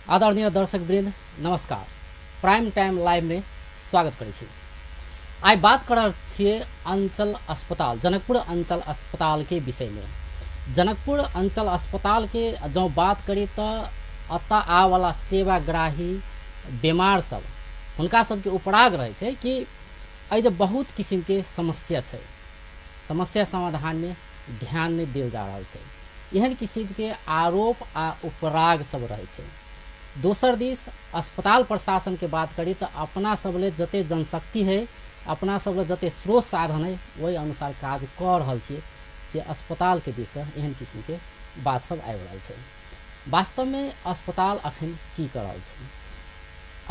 आदरणीय दर्शक वृंद नमस्कार। प्राइम टाइम लाइव में स्वागत करै छी। आइ बात कर रहल छियै अंचल अस्पताल, जनकपुर अंचल अस्पताल के विषय में। जनकपुर अंचल अस्पताल के जँ बात करी तो अतः आवाला सेवाग्राही बीमार सब हुनका सबके उपराग रहै छै कि एहि जे बहुत किसिमके समस्या छै, समस्या समाधानमे ध्यान नहि देल जा रहल छै, एहन किसिमके आरोप आ उपराग सब रहै छै। दोसर दिस अस्पताल प्रशासन के बात करी तो अपना सब ले जते जनशक्ति है, अपना सब ले जते स्रोत साधन है, वही अनुसार काज कर रहल छियै से अस्पताल के दिस एहन किसिमके बात सब आबि रहल छै। वास्तवमे अस्पताल अखन की कर रहल छै?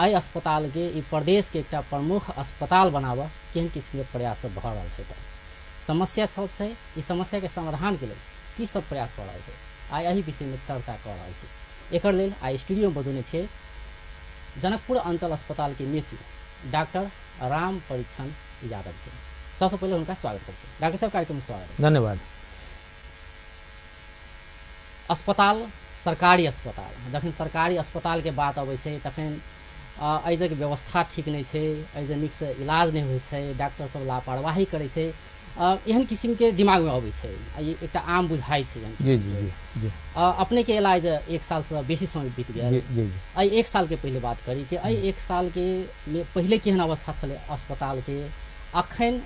एहि अस्पताल के ई प्रदेश के एकटा प्रमुख अस्पताल बनाबऽ केहन किसिमके प्रयास सब भऽ रहल छै? तऽ समस्या सब छै, ई समस्या के समाधान के लेल की सब प्रयास भऽ रहल छै, आइ एहि विषयमे चर्चा कऽ रहल छी। एकर लेल आइ स्टूडियोमे बजौने छियै जनकपुर अंचल अस्पताल के मेसू डॉक्टर राम परीक्षण यादव के। सबसे पहिले हुनका स्वागत करै छी। डॉक्टर साहब, कार्यक्रम में स्वागत। धन्यवाद। अस्पताल, सरकारी अस्पताल, जखन सरकारी अस्पताल के बात अबै छै तखन एहि जगह व्यवस्था ठीक नहि छै, एहि जे नीकसँ इलाज नहि होइ छै, डॉक्टर सब लापरवाही करै छै, एहन किसिमके दिमागमे अबै छै, एकटा आम बुझाइ छै। जी जी जी। अपने के इलाज एक सालसँ बेसी समय बीत गेल। जी जी। एहि एक सालके पहिले बात करी कि एहि एक सालके पहिले केहन अवस्था छलै अस्पतालके, अखन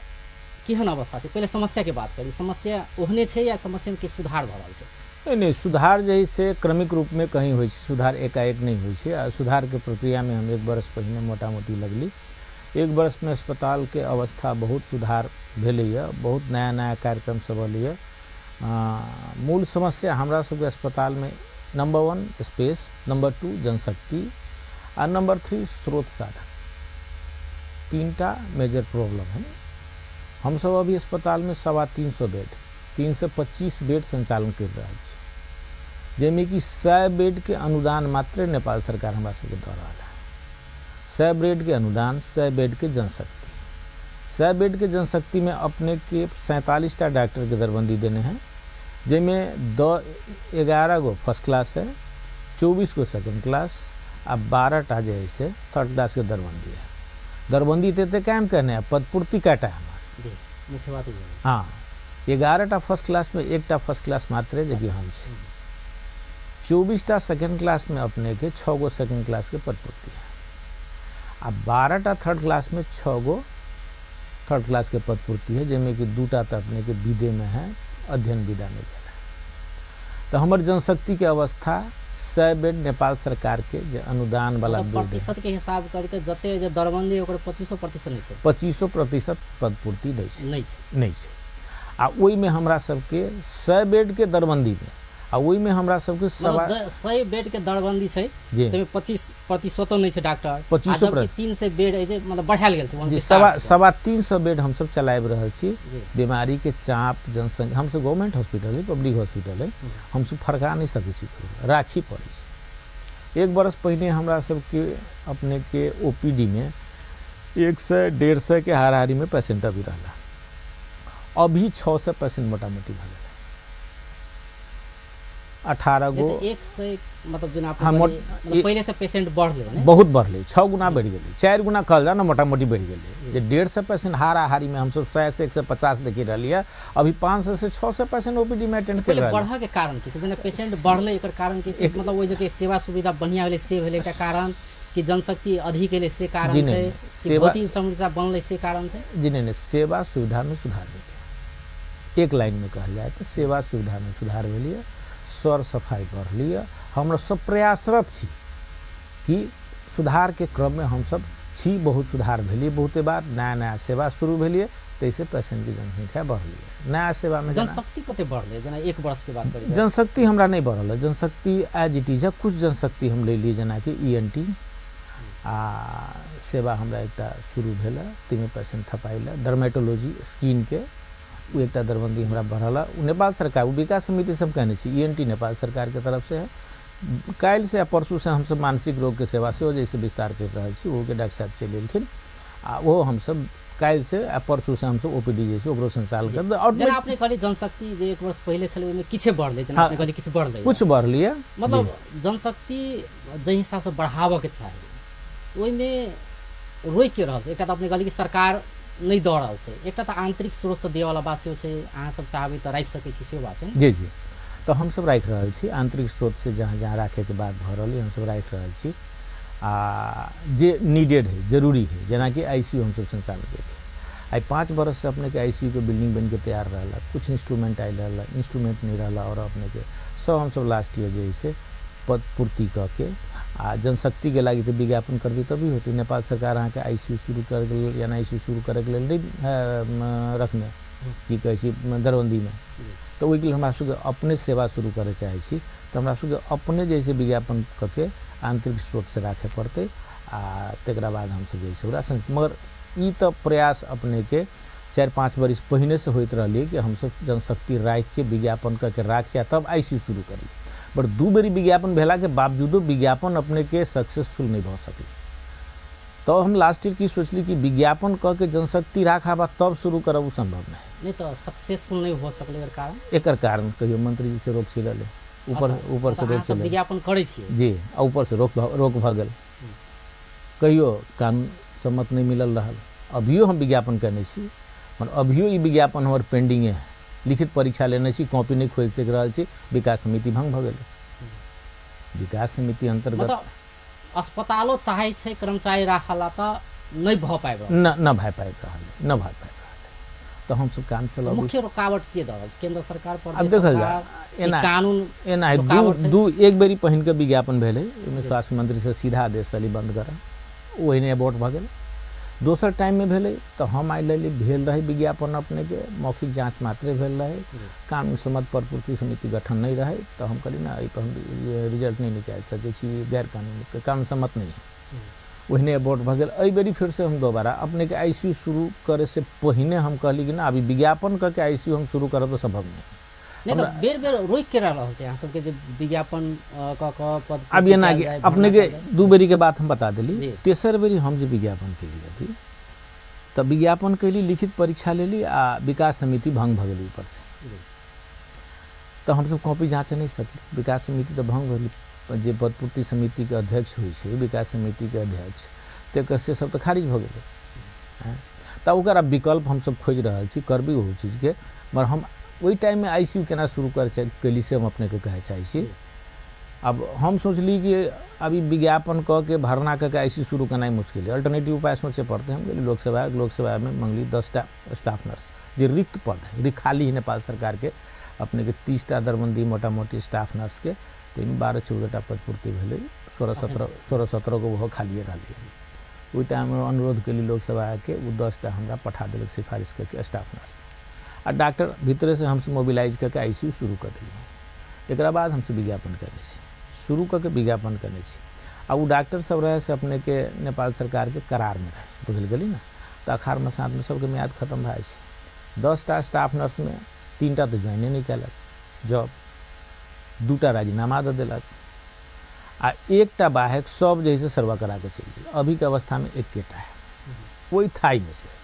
केहन अवस्था छै? पहिले समस्याके बात करी, समस्या ओहने छै या समस्यामे किछु सुधार भऽ रहल छै? नहीं नहीं, सुधार जे है से क्रमिक रूप में कहीं होइ छै, सुधार एकाएक नहीं होइ छै। आ सुधारके प्रक्रियामे हम एक बरस पहिने मोटा मोटी लगली। एक बरसमे अस्पतालके अवस्था बहुत सुधार भेलैए, बहुत नया नया कार्यक्रम सब अलैए। मूल समस्या हमरा सबके अस्पतालमे नंबर 1 स्पेस, नंबर 2 जनशक्ति आ नंबर 3 स्रोत साधन, तीनटा मेजर प्रॉब्लम है। हमसब अभी अस्पतालमे 325 बेड, 325 बेड संचालन कर रहल छी, जाहिमे कि 100 बेड के अनुदान मात्र नेपाल सरकार हमरा सबके दऽ रहल है। 100 बेड के अनुदान, 100 बेड के जनशक्ति, 100 बेड के जनशक्ति में अपने के 47टा डॉक्टर के दरबंदी देने हैं, जाहिमे 11 गो फर्स्ट क्लास है, 24 गो सेकेंड क्लास आ 12टा जे है से थर्ड क्लास के दरबंदी है। दरबंदी तो कायम करने है, पदपूर्ति काटा है हमारे। मुख्य बात हाँ, 11टा फर्स्ट क्लास में एकटा फर्स्ट क्लास मात्र जबकि हम छी। 24टा सेकेंड क्लास में अपने के 6 गो सेकेंड क्लास के पदपूर्ति है आ 12टा थर्ड क्लास में 6 गो थर्ड क्लास के पदपूर्ति है, जाहिमे कि 2टा तो अपने के विदे में है, अध्ययन विदा में गेल है। तो हमर जनशक्ति के अवस्था 100 बेड नेपाल सरकार के जे अनुदान वाला बेड प्रतिशत के हिसाब करके जते जे दरबंदी ओकर 25% नहीं छै, 25% पदपूर्ति नहीं छै, नहीं छै, नहीं छै। आ ओहिमे हमरा सबके 100 बेड के दरबंदी में आ ओहिमे हमरा सबके 100 बेड के दरबंदी छै, तमे 25% नहीं छै डॉक्टर, 25% 300 बेड ऐसे मतलब बढ़ायल गेल छै जी। 325 बेड हमसब चलाबि रहल छी। बीमारी के चाप जनसंख्या, हमसब गवर्नमेंट हॉस्पिटल है, पब्लिक हॉस्पिटल है, हमसब फरका नहीं सकै छी, राखी पड़ै छै। एक बरस पहिने हमरा सबके अपने के ओपीडी में 100 150 के हाराहारी में पेशेंट अभी रहला, अभी 600 पेशेंट मोटा मोटी भऽ गेल। 18 गो 100 मतलब जेना मतलब पहिले से पेशेंट बढ़ले ने, बहुत बढ़ले, 6 गुना बढ़ि गेलै, 4 गुना कहल जाए ने मोटा मोटी बढ़ि गेलै। जे 150 पेशेंट हाराहारी में हमसब 100 से 150 देखि रहलियै, अभी 500 से 600 पेशेंट ओपीडी में अटेंड कर रहल। बढ़ऽ के कारण की छै? जेना पेशेंट बढ़ले एकर कारण की छै? मतलब ओहि जगह सेवा सुविधा बढ़िया भेलै से भेलै एकटा कारण, कि जनशक्ति अधिक एलै से कारण छै, कि भौतिक समस्या बनलै से कारण छै? जी नहीं नहीं, सेवा सुविधा में सुधार भेलै। एक लाइन में कहल जाए तो सेवा सुविधा में सुधार भेलियै, सर सफाइ बढ़लियै। हमरा सब प्रयासरत छी कि सुधार के क्रम में हमसब छी, बहुत सुधार भेलियै, बहुते बार नया नया सेवा शुरू भेलियै, ताहिसँ पेशेंट के जनसंख्या बढ़लियै। नया सेवा में जनशक्ति कते बढ़लै? जेना एक वर्ष के बात करी, जनशक्ति हमरा नहीं बढ़ल है, जनशक्ति एज it is है। कुछ जनशक्ति हम ले लिए, जेनाकि ENT आ सेवा हमरा एकटा शुरू भेल, ताहिमे पेशेंट थपाइल, डर्मेटोलॉजी स्किन के ओ एकटा दरबंदी हमरा बढ़ल। नेपाल सरकार ओ विकास समिति सब कहने छी, ENT Nepal सरकार के तरफ से है। काल्हि से आ परसू से हमसब मानसिक रोग के सेवा सेहो जैसे विस्तार कर रहल छी, ओहोके डॉक्टर साहब चलि एलखिन आ ओहो हमसब काल्हि से आ परसू से हमसब ओपीडी जे छै ओकरो संचालन कर। और जेना अपने कहली जनशक्ति जे एक वर्ष पहिले छलै ओहिमे किछु बढ़लै, जेना अपने कहली किछु बढ़लै, किछु बढ़लियै, मतलब जनशक्ति जाहि हिसाबसँ बढ़ाबऽके चाही ओहिमे रोकि रहल छै। एकटा तऽ अपने कहली कि सरकार नहि दऽ रहल छै, एकटा तऽ आंतरिक स्रोतसँ दिअवला बात सेहो छै, अहाँ सब चाहबै तऽ राखि सकै छी सेहो बात छै ने। जी जी, तऽ हमसब राखि रहल छी आंतरिक स्रोतसँ, जहाँ जहाँ राखैके बात भऽ रहल है हमसब राखि रहल छी। आ जे नीडेड है, जरूरी है, जेनाकि आईसीयू हमसब संचालन केलियै। आइ 5 बरससँ अपनेके आईसीयू के बिल्डिंग बनिके तैयार रहल, कुछ इंस्ट्रूमेंट आयल रहल, इंस्ट्रूमेंट नहीं रहल, और अपनेके सब हमसब लास्ट ईयर जे है से पद पूर्ति कऽ के आ जनशक्तिके लागि तऽ विज्ञापन करबी तभी होती। नेपाल सरकार अहाँके आईसीयू शुरू करैके लेल या आईसीयू शुरू करैके लेल नहि रखने की कहै छी दरबन्दीमे, तऽ ओहिके लेल हमरा सबके अपने सेवा शुरू करय चाहै छी, तऽ हमरा सबके अपने जे है से विज्ञापन कऽ के आंतरिक स्रोतसँ राखय पड़तै आ तकरा बाद हमसब जे है ओकरा। मगर ई तऽ प्रयास अपनेके 4-5 बरिस पहिनेसँ होइत रहलै कि हमसब जनशक्ति राखिके विज्ञापन कऽ के राखी आ तब आईसीयू शुरू करी। पर 2 बेरी विज्ञापन भेलाके बावजूदो विज्ञापन अपनेके सक्सेसफुल नहीं भऽ सकलै। तो हम लास्ट ईयर की सोचली कि विज्ञापन कऽ के जनशक्ति राखब तब शुरू करब, ओ संभव नहीं। नहीं तो सक्सेसफुल नहीं हो सकलै एकर कारण? एकर कारण कहियो मंत्री जी से रोक छिललै, ऊपर ऊपर से रोक छिललै, विज्ञापन करै छियै जी, आ ऊपर से रोक भऽ गेल, कहियो कानून सम्मत नहीं मिलल रहल। अभियो हम विज्ञापन करने छी, मगर अभियो ई विज्ञापन हमर पेंडिंगे है, लिखित परीक्षा लेने छी, कॉपी नहीं खोलि सकि रहल छी, विकास समिति भंग भऽ गेलै। विकास समिति अंतर्गत मतलब अस्पतालो चाहै छै कर्मचारी राखला तऽ नहि भऽ पाबि रहल, न भऽ पाबि रहल, न भऽ पाबि रहल। तऽ हमसब काम चलाबै। मुख्य रुकावट के दऽ रहल छै? केंद्र सरकार, आब देखल जाय एना कानून एना दू एक बेरी पहिनके विज्ञापन भेलै, ओहिमे स्वास्थ्य मंत्री से सीधा आदेश चली बंद कर, ओहिने अबॉर्ट भऽ गेल। दोसर टाइममे भेलै तऽ हम आइ लेली भेल रहै विज्ञापन अपनेके मौखिक जाँच मात्रे भेल रहै, कानून सम्मत प्रपूर्ति समिति गठन नहीं रहै, तऽ हम कहली ना एहिपर हम रिजल्ट नहीं निकालि सकै छी, गैर कानूनी, कानून सम्मत नहीं है, ओहिने अबॉर्ट भऽ गेल। एहि बेरी फेरसँ हम दोबारा अपनेके आईसीयू शुरू करैसँ पहिने हम कहली कि ना अभी विज्ञापन कऽ के आईसीयू हम शुरू करब तऽ संभव नहीं। नहीं तऽ बेर बेर रोकि के रहल छै अहाँ सबके जे विज्ञापन कऽ कऽ पद। अब एना अपनेके 2 बेरी के बात हम बता देली, तेसर बेरी हम जे विज्ञापन केली अभी तऽ विज्ञापन कैली, लिखित परीक्षा लेली आ विकास समिति भंग भऽ गेली ऊपरसँ, तऽ हमसब कॉपी जाँच नहि सकली। विकास समिति तऽ भंग भेली, जे पदपूर्ति समितिके अध्यक्ष होइ छै विकास समितिके अध्यक्ष तकर से सब तऽ खारिज भऽ गेलै। तऽ ओकर आब विकल्प हमसब खोजि रहल छी, करबी ओहू चीजके। मगर हम ओहि टाइममे आईसीयू केना शुरू कर कैली से हम अपनेके कहै चाहै छी। अब हम सोचली कि अभी विज्ञापन कऽ के भरना कऽ के आईसीयू शुरू करनाइ मुश्किल है, अल्टरनेटिव उपाय सोचे पड़तै। हम गेली लोकसभा, लोकसभामे मंगली 10टा स्टाफ नर्स जे रिक्त पद है, खाली है नेपाल सरकारके अपनेके 30टा दरबन्दी मोटा मोटी स्टाफ नर्सके, ताहिमे 12-14टा पद पूर्ति भेलै, 16-17 गो ओहो खालिए रहलै। ओहि टाइममे अनुरोध केली लोकसभाके, ओ 10टा हमरा पठा देलक सिफारिश कऽ के स्टाफ नर्स आ डॉक्टर भीतरेसँ हमसब मोबिलाइज कऽ के आईसीयू शुरू कऽ देलियै। एकरा बाद हमसब विज्ञापन करने छी, शुरू कऽ के विज्ञापन करने छी। आ ओ डॉक्टर सब रहै से अपनेके नेपाल सरकारके करारमे रहै, बुझल गेली ने, तऽ अखाड़ मसातमे सबके म्याद खतम भए जाइ छै। 10टा स्टाफ नर्समे 3टा तऽ ज्वाइने नहि केलक जॉब, 2टा राजीनामा दऽ देलक आ 1टा बाहेक सब जे है से सर्वा करा के चलि गेल। अभीके अवस्थामे 1टा है ओहि थाइमे से।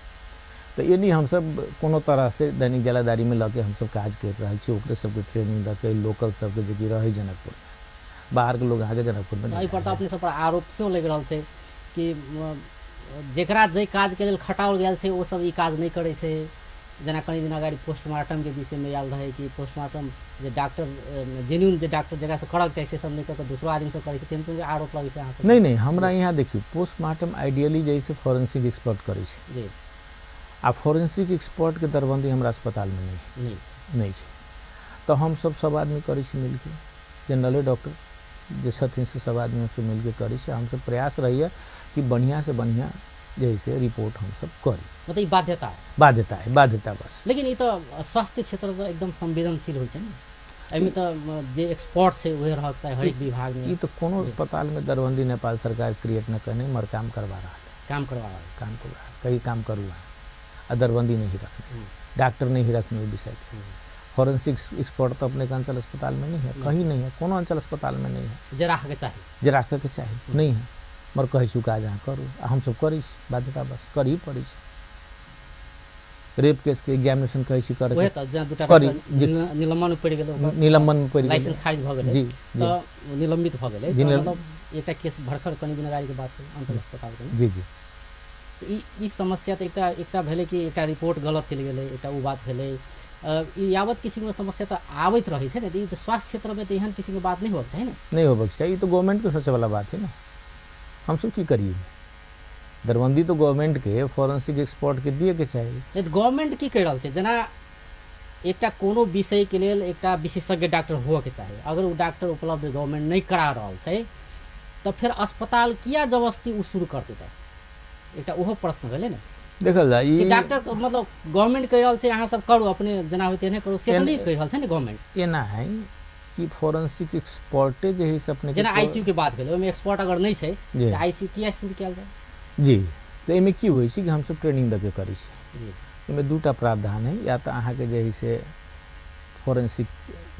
तऽ एनी हमसब कोनो तरहसँ दैनिक जलादारीमे लऽ के हमसब काज करि रहल छी, ओकरे सबके ट्रेनिंग दऽ के लोकल सबके जे कि रहै जनकपुरमे, बाहरके लोग अहाँके जनकपुरमे। एहि पर तऽ अपने सब पर आरोप सेहो लागि रहल छै कि जेकरा जाहि काजके लेल खटाओल गेल छै ओ सब ई काज नहि करै छै। जेना कनि दिन अगाडि पोस्टमार्टमके विषयमे आयल रहै कि पोस्टमार्टम जे डॉक्टर जेन्युइन जे डॉक्टर जकरासँ करऽके चाही से सब नहि कऽ कऽ दोसरो आदमीसँ करै छै, तेहन आरोप लगै छै अहाँ सब। नहीं नहीं, हमरा यहाँ देखियौ पोस्टमार्टम आइडियली जे है फोरेंसिक एक्सपर्ट करै छै जी, आ फोरेंसिक एक्सपर्टके दरबन्दी हमरा अस्पतालमे नहीं नहीं छै, तऽ हमसब सब आदमी करै छी मिलके, जनरले डॉक्टर जे छथिन से सब आदमी हमसब मिलके करै छी। हमसब प्रयास रहैए कि बढ़िआँसँ बढ़िआँ जे है से रिपोर्ट हमसब करी, मतलब ई बाध्यता है, बाध्यता है, बाध्यता बस। लेकिन ई तऽ स्वास्थ्य क्षेत्र तऽ एकदम संवेदनशील होइ छै ने, एहिमे तऽ जे एक्सपर्ट छै उहे रहक चाही हरेक विभागमे। ई तऽ कोनो अस्पतालमे दरबन्दी नेपाल सरकार क्रिएट न करने, मगर काम करवा रहल है, काम करवा रहल, काम करवा रहल, कहीं काम करू अहाँ आ दरबन्दी नहीं रखने, डॉक्टर नहीं रखने ओहि विषयके। फोरेंसिक एक्सपर्ट तो अपने अंचल अस्पताल में नहीं है, कहीं नहीं है, कोनो अंचल अस्पताल में नहीं है जे राखके चाही, जे राखके चाही नहीं है। मगर कहै छी काज अहाँ करू आ हमसब करै छी, बाध्यता बस करही पड़ै छै। रेप केस के एग्जामिनेशन कहै छी करे ओहे त जे दूटा निलंबन पड़ि गेलै, निलंबन पड़ि गेलै, लाइसेंस खारिज भ गेलै जी, त निलंबित भ गेलै। मतलब एकटा केस भरखर कनि दिन अगाडि के बात छै अंचल अस्पताल के। जी जी। ई समस्या त एकटा एकटा भेलै कि एकटा रिपोर्ट गलत चलि गेलै, एकटा उ बात भेलै। ई यावत किसिमके समस्या त आबैत रहै छै ने। ई त स्वास्थ्य क्षेत्रमे त एहन किसिमके बात नहि होबक चाही ने। नहि होबक चाही, ई त गवर्नमेंट के सोचै वाला बात है ना। हमसब की करिए, दरबंदी तो गवर्नमेंट के फॉरेंसिक एक्सपर्ट के दिए के चाही। तऽ गवर्नमेंट की कहि रहल छै, जेना एकटा कोनो विषय के लेल एकटा विशेषज्ञ डॉक्टर होबऽ के चाही, अगर ओ डॉक्टर उपलब्ध गवर्नमेंट नहि करा रहल छै तऽ फेर अस्पताल किया जबरदस्ती ओ शुरू करतै? तऽ एकटा ओहो प्रश्न भेलै ने। देखल जाय ई डॉक्टर मतलब गवर्नमेंट कहि रहल छै अहाँ सब करू, अपने जेना होय तेहने करू, से तऽ नहि कहि रहल छै ने गवर्नमेंट। एना है कि फॉरेंसिक एक्सपर्टे जे है से अपने जेना आईसीयू के बात भेलै, ओहिमे एक्सपर्ट अगर नहि छै तऽ आईसीयू किया शुरू कयल जाय? जी। तऽ एहिमे की होइ छै कि हमसब ट्रेनिंग दऽ के करै छी। एहिमे दूटा प्रावधान है, या तऽ अहाँके जे है से फॉरेंसिक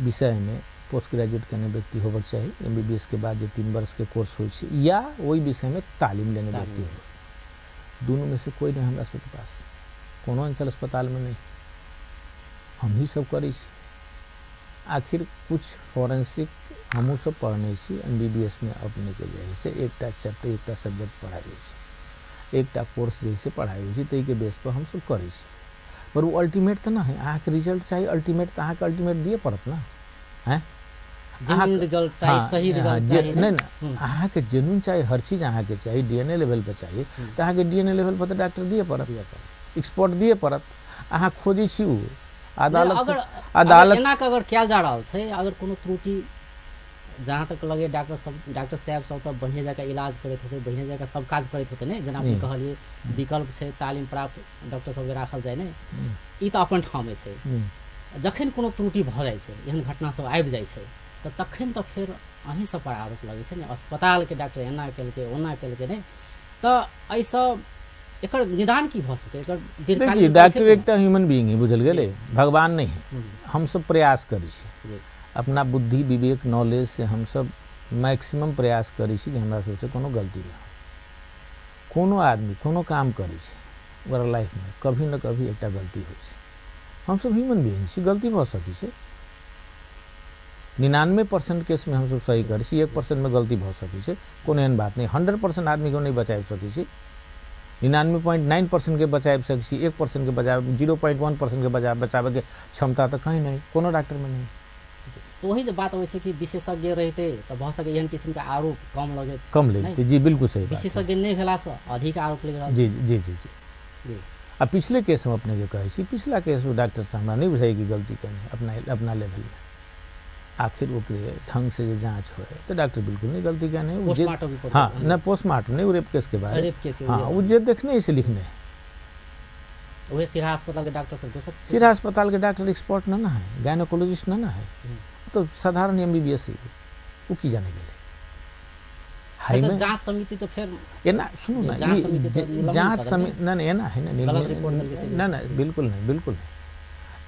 विषयमे पोस्ट ग्रेजुएट केने व्यक्ति होबक चाही, MBBS के बाद जे 3 वर्ष के कोर्स होइ छै, या ओहि विषयमे तालीम लेने व्यक्ति हो। दुनूमे से कोइ नहि हमरा सबके पास, कोनो अंचल अस्पतालमे नहि, हमही सब करै छी। आखिर कुछ फॉरेंसिक हमहूँ सब पढ़ने छी, MBBS में अपनेके जे है से एकटा चैप्टर एकटा सब्जेक्ट पढ़ाइ होइ छै, एकटा कोर्स जे है पढ़ाइ होइ छै, ताहिके बेस पर हमसब करै छी। पर ओ अल्टीमेट तऽ नहि है, अहाँके रिजल्ट चाही अल्टीमेट, तऽ अहाँके अल्टीमेट दिए पड़त ना। हैं रिजल्ट चाही, सही रिजल्ट चाही। नहीं नहीं, अहाँके जेन्युइन चाही, हर चीज अहाँके चाही, DNA लेवल पर चाही, तऽ अहाँके DNA लेवल पर तऽ डॉक्टर दिए पड़त, एक्सपर्ट दिए पड़त। अहाँ खोजै छी ओ अदालत अदालत एना के अगर कयल जा रहल छै, अगर कोनो त्रुटि जहाँ तक लगे डॉक्टर सब, डॉक्टर साहब सब तऽ बढ़िआँ जकाँ इलाज करैत होतै, बढ़िआँ जकाँ सब काज करैत होतै ने। जेना अपने कहलियै विकल्प छै तालीम प्राप्त डॉक्टर सबके राखल जाय ने, ई तऽ अपन ठाममे छै। जखन कोनो त्रुटि भऽ जाइ छै, एहन घटना सब आबि जाइ छै, तऽ तखन तऽ फेर अहीं सब पर आरोप लगै छै ने, अस्पतालके डॉक्टर एना केलकै ओना केलकै ने। तऽ एहिसँ एकर निदान की भऽ सकै? एकर दीर्घकालीन डॉक्टर एकटा ह्यूमन बीइंग है, बुझल गेलै, भगवान नहीं है। हमसब प्रयास करै छी अपना बुद्धि विवेक नॉलेज से, हमसब मैक्सिमम प्रयास करै छी कि हमरा सबसे कोनो गलती ना हो। कोनो आदमी कोनो काम करै छै ओकरा लाइफमे कभी न कभी एकटा गलती होइ छै। हमसब ह्यूमन बीइंग छी, गलती भऽ सकै छै। 99% केसमे हमसब सही करै छी, 1% में गलती भऽ सकै छै, कोनो एहन बात नहि। 100% आदमीके नहि बचाबि सकै छी, 99.9% के बचाबि सकै छी, 1% के बचाब, 0.1% के बचाबैके क्षमता तऽ कहीं नहि, कोनो डॉक्टरमे नहि। तो वही जे बात होइ छै कि विशेषज्ञ रहितै तऽ भऽ सकै एहन किसिमके आरोप कम लगे, कम लगतै। जी बिल्कुल सही। विशेषज्ञ नहि भेलासँ अधिक आरोप लागि रहल। जी जी जी जी जी। आ पिछले केस हम अपनेके कहै छी, पिछला केस ओ डॉक्टर से हमरा नहि बुझाइ कि गलती केने अपना अपना लेवलमे। आखिर ओकरे ढंग से जे जाँच होय तऽ डॉक्टर बिल्कुल नहीं गलती केने। हाँ नहीं, पोस्टमार्टम नहीं, रेप केस के बारे। हाँ वो जे देखने से लिखने है। वही सिरहा अस्पताल के डॉक्टर फिर दोसर सिरहा अस्पताल के डॉक्टर एक्सपर्ट ना ना है, गायनोकोलॉजिस्ट ना ना है, तो साधारण MBBS ही वो की जाने गेलै। हाई में जांच समिति तो फिर एना सुनू ना, जांच समिति ना ना एना है ना, ना ना बिल्कुल नहीं, बिल्कुल नहीं।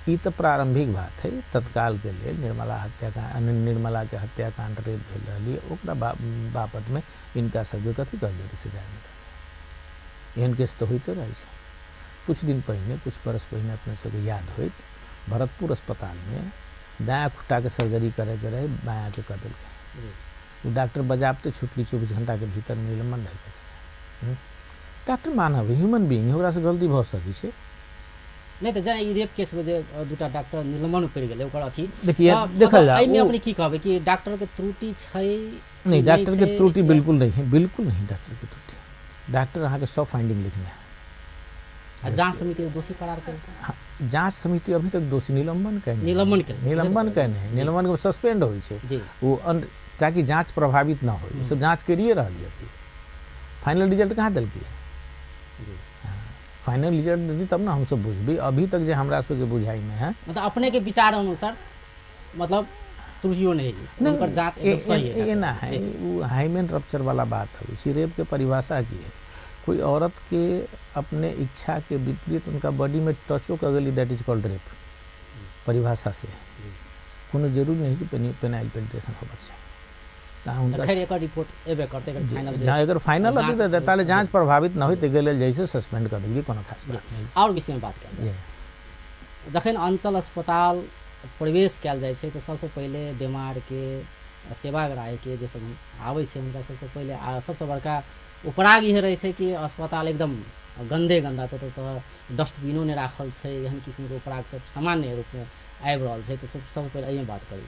ई तऽ प्रारंभिक बात है। तत्काल के लेल निर्मला हत्याकांड, निर्मला के हत्याकांड रेप भेल रहली, ओकरा बाबत में इनका सबके कथी कहल जेतै, सजा मिलल। एहन केस तऽ होइते रहै छै। कुछ दिन पहिने, कुछ बरस पहिने अपने सबके याद होइत, भरतपुर अस्पतालमे दायाँ खुट्टाके सर्जरी करैके रहै, बायाँके कऽ देलकै। ओ डॉक्टर बजाबते छुटली 24 घंटाके भीतर निलंबन रहि गेलै। डॉक्टर मानव है, ह्यूमन बीइंग है, ओकरासँ गलती भऽ सकै छै। नहीं तो जेना ई रेप केस में जे दूटा डॉक्टर निलंबन पड़ि गेलै ओकर अथी देखिए, देखल जाए एहिमे अपने की कहबै कि डॉक्टर के त्रुटि छै? नहीं, डॉक्टर के त्रुटि बिल्कुल नहीं है, बिल्कुल नहीं डॉक्टर के त्रुटि। डॉक्टर अहाँके सब फाइंडिंग लिखने है। जांच समिति दोषी करार केलकै? जांच समिति अभी तक दोषी निलंबन केने, निलंबन केने है, निलंबन के सस्पेंड होइ छै ओ, ताकि जांच प्रभावित न हो। सब जांच करिए रहली अभी, फाइनल रिजल्ट कहाँ देलकै? फाइनल रिजल्ट देती तब ना हम सब बुझबी। अभी तक जे हमरा सबके बुझाई में है, मतलब अपने के विचार अनुसार मतलब त्रुटियों नहीं है, उनकर जांच एकदम सही है। एना है, वो हाइमेन रप्चर वाला बात है। इसी रेप के परिभाषा की है, कोई औरत के अपने इच्छा के विपरीत उनका बॉडी में टचो कर गई, that is called rape परिभाषा से। कोनो जरूरी नहीं कि पेनाइल पेनिट्रेशन होबक चाही। खैर एकर रिपोर्ट एबे करतै, एकर फाइनल जहाँ एकर फाइनल होतै ताले जांच प्रभावित न होय, ते लेल जैसे सस्पेंड कर देलकै, कोनो खास बात नहीं। और विषय में बात कयल जाय। जखन अंचल अस्पताल प्रवेश कयल जाइ छै तऽ सबसँ पहिले बीमारके सेवाग्राहीके जे सब आबै छै हुनका सबसँ पहिले आ सबसँ बड़का उपराग इहे रहै छै कि अस्पताल एकदम गंदे गंदा छै, तऽ डस्टबिनो नहि राखल छै, एहन किस्मके उपराग सब सामान्य रूपमे आबि रहल छै। तऽ सबसँ पहिले एहिमे बात करी।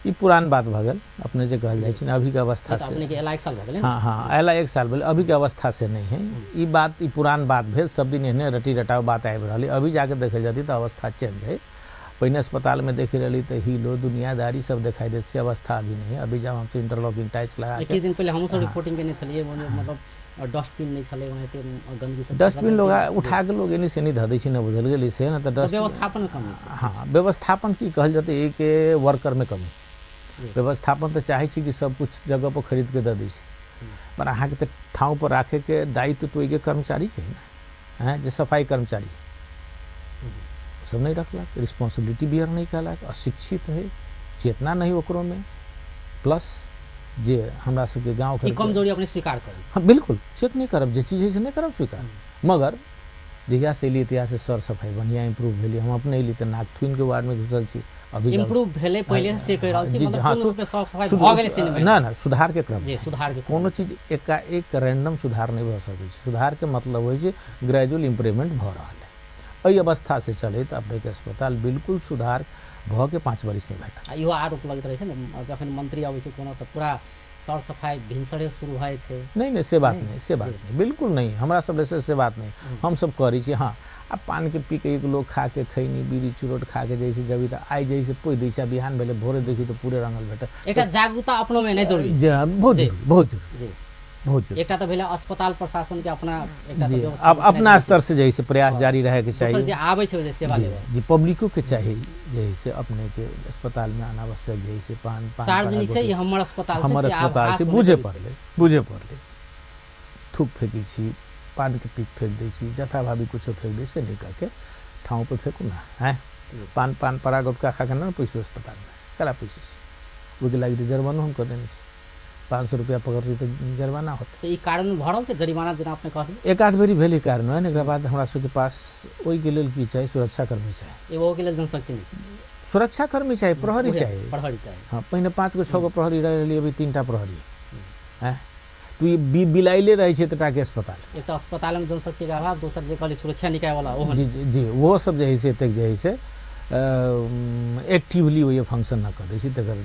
ई पुरान बात भऽ गेल अपने जे कहल जाइ छै अभीके अवस्था से। अपने के अयला 1 साल भऽ गेलै। हाँ हाँ, अयला 1 साल भेलै, अभीके अवस्था से नहीं है ई बात। ई पुरान बात भेल, सब दिन एहने रटी रटाव बात आबि रहल है। अभी जाके देखल जाती तऽ अवस्था चेंज है। पहिने अस्पताल में देखे रही तो हीलो दुनियादारी सब दिखाई देते, से अवस्था अभी नहीं है। अभी जब हमसे इंटरलॉकिंग टाइल्स लगा के दिन पहले हम सब रिपोर्टिंग केने छलियै, मतलब डस्टबिन नहीं छलै, ओनाहिते गंदगी सब डस्टबिन लोग उठा के लोग एनी से नहीं धऽ दै छै, न बुझल गेलै से न, तऽ डस्ट व्यवस्थापन कमी छै। हाँ, व्यवस्थापन की कहल जेतै, एक वर्कर में कमी। व्यवस्थापन तऽ चाहै छी कि सब कुछ जगह पर खरीद के दऽ दै छै, पर अहाँके तऽ ठाँव पर राखे के दायित्व तो ओहिके कर्मचारी के है ना, हैं जे सफाई कर्मचारी सब नहीं रखलक, रिस्पॉन्सिबिलिटी बियर नहीं कलक, अशिक्षित है, चेतना नहीं ओकरो में, प्लस जे हमरा सबके गाँव के कमजोरी अपने स्वीकार करै। हाँ बिल्कुल, चेक नहीं करब जे चीज है से नहीं करब स्वीकार। मगर जहिया से एलियै तहिया से सर सफाई बढ़िया इम्प्रूव भेलै। हम अपने एली तऽ नाक थुनिके वार्डमे घुसल छी। अभी इम्प्रूव भेलै पहिले से कहि रहल छी, मतलब पूर्ण रूपे साफ सफाई भऽ गेलै से नहि। ना ना, सुधार के क्रम जी, सुधार के कोनो चीज एकाएक रैंडम सुधार नहीं भऽ सकै छै। सुधार के मतलब होइ छै ग्रेजुअल इम्प्रूवमेंट भऽ रहल है। एहि अवस्था से चलैत अपनेके अस्पताल बिल्कुल सुधार भऽ के 5 बरिसमे भेटत। इहो आरोप लगैत रहै छै ने, जखन मंत्री अबै छै कोनो तऽ पूरा सर सफाई भिनसरे शुरू होइ छै। नहीं नहीं, से बात नहीं, से बात नहीं, बिल्कुल नहीं। हमरा सब से बात नहीं, हम सब करै छी। हाँ, आ पान के पी के एक लोग खा के खैनी बीड़ी चुरोट खा के जैसे जबी तऽ आइ जैसे पोइ दै छै, बिहान भेलै भोरे देखी तऽ पूरे रंगल भेटत। एकटा जागरूकता अपनो में नहि जरूरी जी, बहुत जरूरी, बहुत जरूरी, बहुत जरूरी। एकटा तऽ भेलै अस्पताल प्रशासन के अपना एकटा व्यवस्था, अब अपना स्तर से जैसे प्रयास जारी रहे के चाहिए। जे आबै छै जे सेवा लेबै जी, पब्लिको के चाहिए जैसे अपने के अस्पताल में अनावश्यक जैसे पान पान सार्वजनिक छै, ई हमर अस्पताल से, हमर अस्पताल से बुझे पड़लै, बुझे पड़लै। थूक फेकै छी, पान के पीक फेक दै छी, जथाभावी कुछो फेक दै से नहीं कह के ठाँव पर फेकू ना, हैं पान पान परा गुटखा खा के ना पैसो अस्पताल में कला पैसो छै, ओहिके लागि तऽ जर्मानो हम कऽ देने छी। 500 रुपया पकड़तै तऽ जरिमाना होतै। तऽ ई कारण भरल छै जरिमाना जेना अपने कहलियै? एक आध बेरी भेलै कार्यान्वयन। एकरा बाद हमरा सबके पास ओहिके लेल की चाही, सुरक्षाकर्मी चाही। एगो के लेल जनशक्ति नहि छै, सुरक्षाकर्मी चाही, प्रहरी चाही, प्रहरी चाही। हाँ, पहिने 5 गो 6 गो प्रहरी रहि रहलै, अभी 3टा प्रहरी हैं। तो ई बिलाइले रहै छै एतटाके अस्पताल। एक तऽ अस्पतालमे जनशक्तिके अभाव, दोसर जे कहलियै सुरक्षा निकाय वाला ओहो जी जी, ओहो सब जे है से एतेक जे है से एक्टिवली ओहि फंक्शन न कऽ दै छै, तकर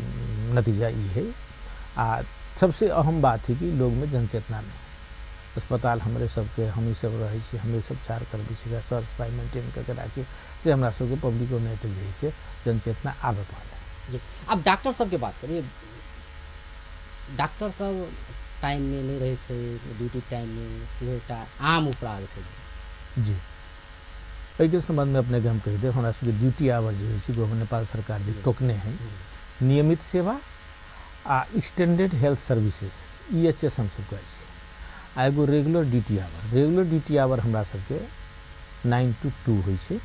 नतीजा ई है। आ सबसे अहम बात है कि लोग में जनचेतना नहीं। अस्पताल हमरे सबके, हम सब रहै छी, हमरे सब चार करबै छी, सर सफाई मेंटेन करके राखी, से हमरा सबके पब्लिको में एतेक जे है से जनचेतना आबे पड़लै जी। अब डॉक्टर सबके बात करिए, डॉक्टर सब टाइम में नहीं रहै छै, ड्यूटी टाइम में सेहो एकटा आम उपराग छै जी। एहिके संबंधमे अपनेके हम कहि देब, हमरा सबके ड्यूटी आवर जे होइ छै नेपाल सरकार जे तोकने है, नियमित सेवा आ एक्सटेंडेड हेल्थ सर्विसेज EHS हम सब कहै छी, आ एगो regular duty hour. Regular duty hour हमरा सबके 9 to 2 होइ छै,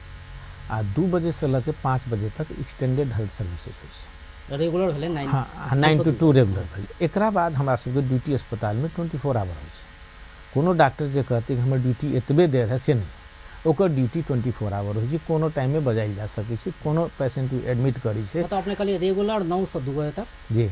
आ 2 बजे से लऽ के 5 बजे तक एक्सटेंडेड हेल्थ सर्विसेज होइ छै। रेगुलर भेलै 9, हाँ 9 to 2 regular भेलै। एकरा बाद हमरा सबके ड्यूटी अस्पतालमे 24 आवर होइ छै। कोनो डॉक्टर जे कहतै कि हमर ड्यूटी एतबे देर है से नहि, ओकर ड्यूटी 24 आवर होइ छै, कोनो टाइममे बजायल जा सकै छै, कोनो पेशेंट एडमिट करै छै। मतलब अपने कहलियै रेगुलर 9 से 2 बजे तक जी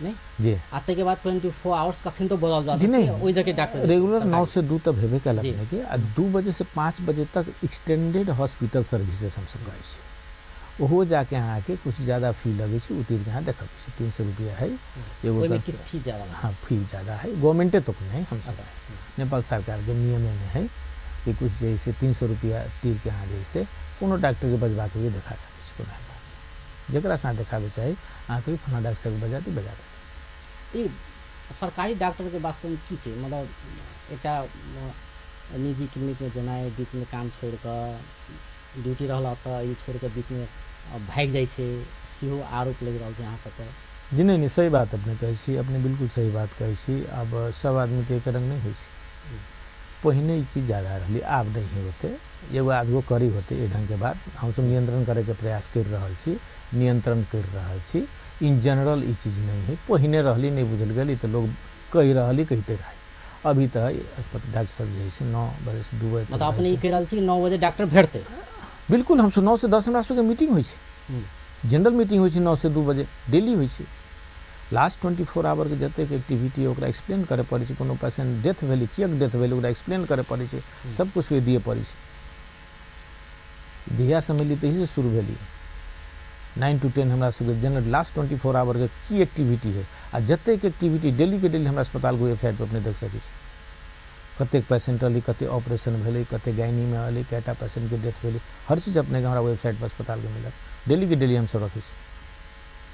नहीं जी, आ ताहिके बाद 24 आवर्स कखन तो बदल जा जी नहीं, ओहि जगह डॉक्टर रेगुलर 9 से 2 तक भेबे कयल अपने के, आ 2 बजे से 5 बजे तक एक्सटेंडेड हॉस्पिटल सर्विसेज हम सब कहै छी। ओहो जाके अहाँके कुछ ज़्यादा फी लगै छै, उतिर के अहाँ देखबै छै 300 रुपया है एगो, फी ज़्यादा, हाँ फी ज़्यादा है, गवर्नमेंटे तो नहीं, हम सब नेपाल सरकार के नियमे में है कि कुछ जैसे 300 रुपया तीर के अहाँ जैसे कोनो डॉक्टर के बजबा के भी देखा सकै छी, कोनो जकरा से अहाँ देखाबै चाही अहाँके भी फलाना डॉक्टर साहब बजा दी, बजा देत। ई सरकारी डॉक्टरके वास्तवमे की छै, मतलब एकटा निजी क्लिनिकमे जेनाइ, बीचमे काम छोड़ि कऽ ड्यूटी रहल तऽ ई छोड़ि कऽ बीचमे भागि जाइ छै, सेहो आरोप लागि रहल छै अहाँ सबपर। जी नहीं नहीं, सही बात अपने कहै छी, अपने बिल्कुल सही बात कहै छी। आब सब आदमीके एक रंग नहि होइ छै, पहिने ई चीज ज़्यादा रहलै, आब नहीं है ओते, एगो आधगो करी होते एहि ढंगके बात। हमसब नियंत्रण करैके प्रयास करि रहल छी, नियंत्रण करि रहल छी। इन जनरल ई चीज नहीं है, पहिने रहली नहीं बुझल गेली तऽ लोग कहि रहली, कहिते रहै छै। अभी तऽ अस्पताल डॉक्टर सब जे है से 9 बजे से 2 बजे, मतलब अपने ई कहि रहल छी 9 बजे डॉक्टर भेटतै? बिल्कुल, हम 9 से 10 हमरा सबके मीटिंग होइ छै, जनरल मीटिंग होइ छै 9 से 2 बजे डेली होइ छै। लास्ट 24 आवर के जतेक एक्टिविटी ओकरा एक्सप्लेन करय पड़ै छै। कोनो पेशेंट डेथ भेलै, किएक डेथ भेलै ओकरा एक्सप्लेन करय पड़ै छै, सब किछुके दिअ पड़ै छै। जहियासँ मिली तहिसँ शुरू भेलियै। 9 to 10 हमरा सबके जनरल लास्ट 24 आवर के की एक्टिविटी है आ जतेक एक्टिविटी डेली के डेली हमरा अस्पतालके वेबसाइट पर अपने देख सकै छी। कतेक पेशेंट अयलै, कतेक ऑपरेशन भेलै, कतेक गायनीमे अयलै, कएटा पेशेंटके डेथ भेलै, हर चीज अपनेके हमरा वेबसाइट पर अस्पतालके मिलत। डेली के डेली हमसब रखै छी।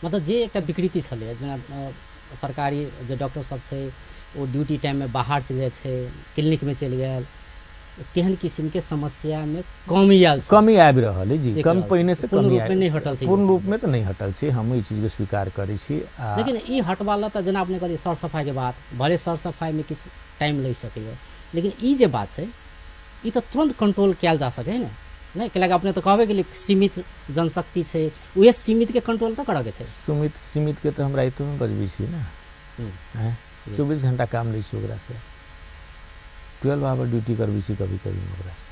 मतलब जे एकटा विकृति छलै, जेना सरकारी जे डॉक्टर सब छै ओ ड्यूटी टाइममे बाहर चलि जाइ छै, क्लिनिकमे चलि गेल, तेहन किसिमके समस्यामे कमी आयल छै। कमी आबि रहल है जी, कम पहिने से कमी आबि नहि हटल छै, पूर्ण रूपमे तऽ नहि हटल छै, हम ई चीजके स्वीकार करै छी। लेकिन ई हटबा लए तऽ जेना अपने कहलियै सर सफाइके बात, भले सर सफाइमे किछु टाइम लागि सकैए, लेकिन ई जे बात छै ई तऽ तुरन्त कंट्रोल कयल जा सकै ने। नहि कैलाकि अपने तऽ कहबे केलियै सीमित जनशक्ति छै, उएह सीमितके कंट्रोल तऽ करऽके छै। सीमितके तऽ हम रातिमे बजबै छियै ने, 24 घंटा काम लै छी ओकरासँ, 12 आवर ड्यूटी करबै छी कभी कभी ओकरासँ।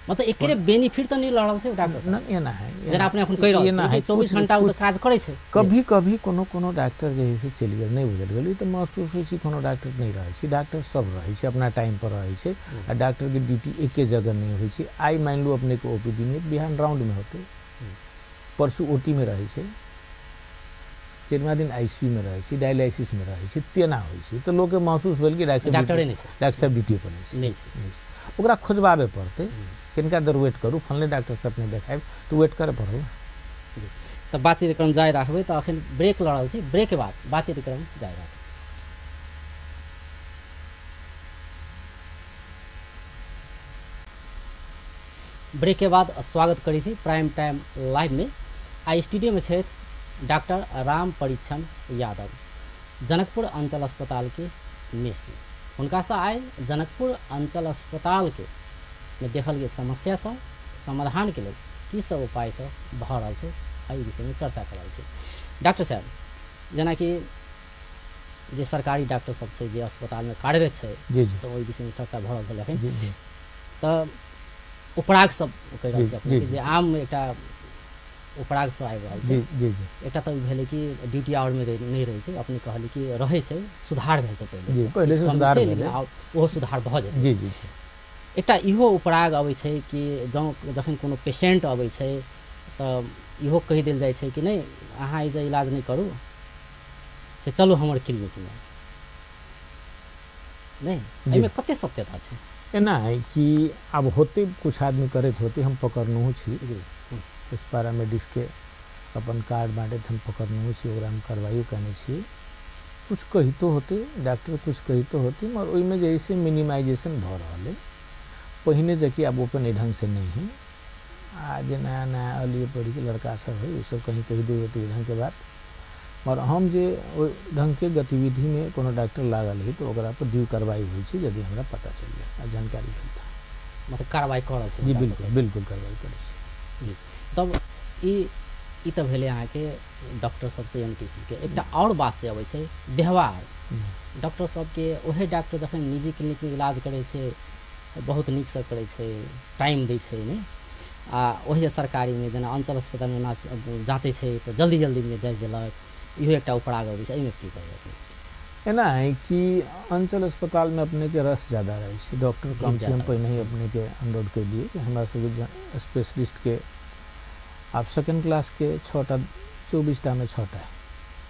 मतलब एकरे बेनिफिट तऽ नहि लऽ रहल छै डॉक्टर साहब। नहि, एना है, जेना अपने अखन कहि रहल छी 24 घंटा ओ तऽ काज करै छै। कभी कभी कोनो कोनो डॉक्टर जे है से चलि गेल, नहि बुझल गेल, ई तऽ महसूस होइ छै कोनो डॉक्टर नहि रहै छै। डॉक्टर सब रहै छै, अपना टाइम पर रहै छै आ डॉक्टरके ड्यूटी एके जगह नहि होइ छै। आइ मानि लू अपनेके ओपीडी मे, बिहान राउंडमे होतै, परसू ओटीमे रहै छै, चारिमा दिन आईसीयू में रहै छै, डायलिसिसमे रहै छै, तेना होइ छै। तऽ लोकके महसूस भेल कि डॉक्टर साहब ड्यूटी पर नहि छै, ओकरा खोजबाबे पड़तै, किनका देर वेट करू, फलने डॉक्टर साहब नहि देखायब तऽ वेट करऽ पड़ल। जी, तऽ बातचीत क्रम जारी राखबै, तऽ अखन ब्रेक लऽ रहल छी, ब्रेक के बाद बातचीत क्रम जारी राखबै। ब्रेक के बाद स्वागत करै छी प्राइम टाइम लाइव में। आ स्टूडियो में छथि डॉक्टर राम परीक्षण यादव, जनकपुर अंचल अस्पताल के मेसू। हुनकासँ आइ जनकपुर अंचल अस्पताल के में देखल गेल समस्या सब समाधान के लेल की सब उपाय सब भऽ रहल छै, एहि विषयमे चर्चा कर रहल छी। डॉक्टर साहब, जेनाकि जे सरकारी डॉक्टर सब छै जे अस्पतालमे कार्यरत छै, तऽ ओहि विषयमे चर्चा भऽ रहल छलै अखन, तऽ उपराग सब कहि रहल छी अपने जे आम एकटा उपराग सब आबि रहल छै। जी जी, एकटा तऽ भेलै कि ड्यूटी आवरमे नहि रहै छै, अपने कहली कि रहै छै, सुधार भेल छै पहिले से सुधार भेलै, लेकिन आब ओहो सुधार भऽ जेतै। जी जी, एकटा इहो उपराग अबै छै कि जँ जखन कोनो पेशेंट अबै छै तऽ इहो कहि देल जाइ छै कि नहि अहाँ एहि जे इलाज नहि करू, से चलू हमर क्लिनिकमे। नहि, एहिमे कते सत्यता छै? एना है कि आब होते कुछ आदमी करैत होते, हम पकड़नहुँ छी पैरामेडिक्सके अपन कार्ड बाँटैत हम पकड़नहुँ छी, ओकरा हम कार्रवाइयो कयने छी। कुछ कहितो होते डॉक्टर, कुछ कहितो होते, मगर ओहिमे जे है से मिनिमाइजेशन भऽ रहल है। पहिने जेकि आब ओपन एहि ढङ्गसँ नहि है। आ जे नया नया अलिए पढ़िके लड़का सब है ओसब कहीं कहि दै होते एहि ढङ्गके बात, मगर हम जे ओहि ढङ्गके गतिविधिमे कोनो डॉक्टर लागल है तऽ ओकरा पर ड्यू कार्रवाई होइ छै, यदि हमरा पता चलि गेल आ जानकारी भेल तऽ मतलब कार्रवाई कऽ रहल छै। जी बिल्कुल, बिल्कुल कार्रवाई करै छी। जी, तब ई तऽ भेलै अहाँके डॉक्टर सबसँ एहन किसिमके। एकटा आओर बात से अबै छै व्यवहार डॉक्टर सबके। ओहे डॉक्टर जखन निजी क्लिनिकमे इलाज करै छै तऽ बहुत नीकसँ करै छै, टाइम दै छै, नहि? आ ओहे सरकारीमे जेना अंचल अस्पतालमे जाँचै छै तऽ जल्दी जल्दीमे जाँच देलक, इहो एकटा उपराग अबै छै। एहिमे की कहबै? एना है कि अंचल अस्पतालमे अपनेके रस ज़्यादा रहै छै, डॉक्टर कम छै। हम पहिने ही अपनेके अनुरोध केलियै कि हमरा सबके स्पेशलिस्टके आब सेकेंड क्लासके 6टा 24टा में 6टा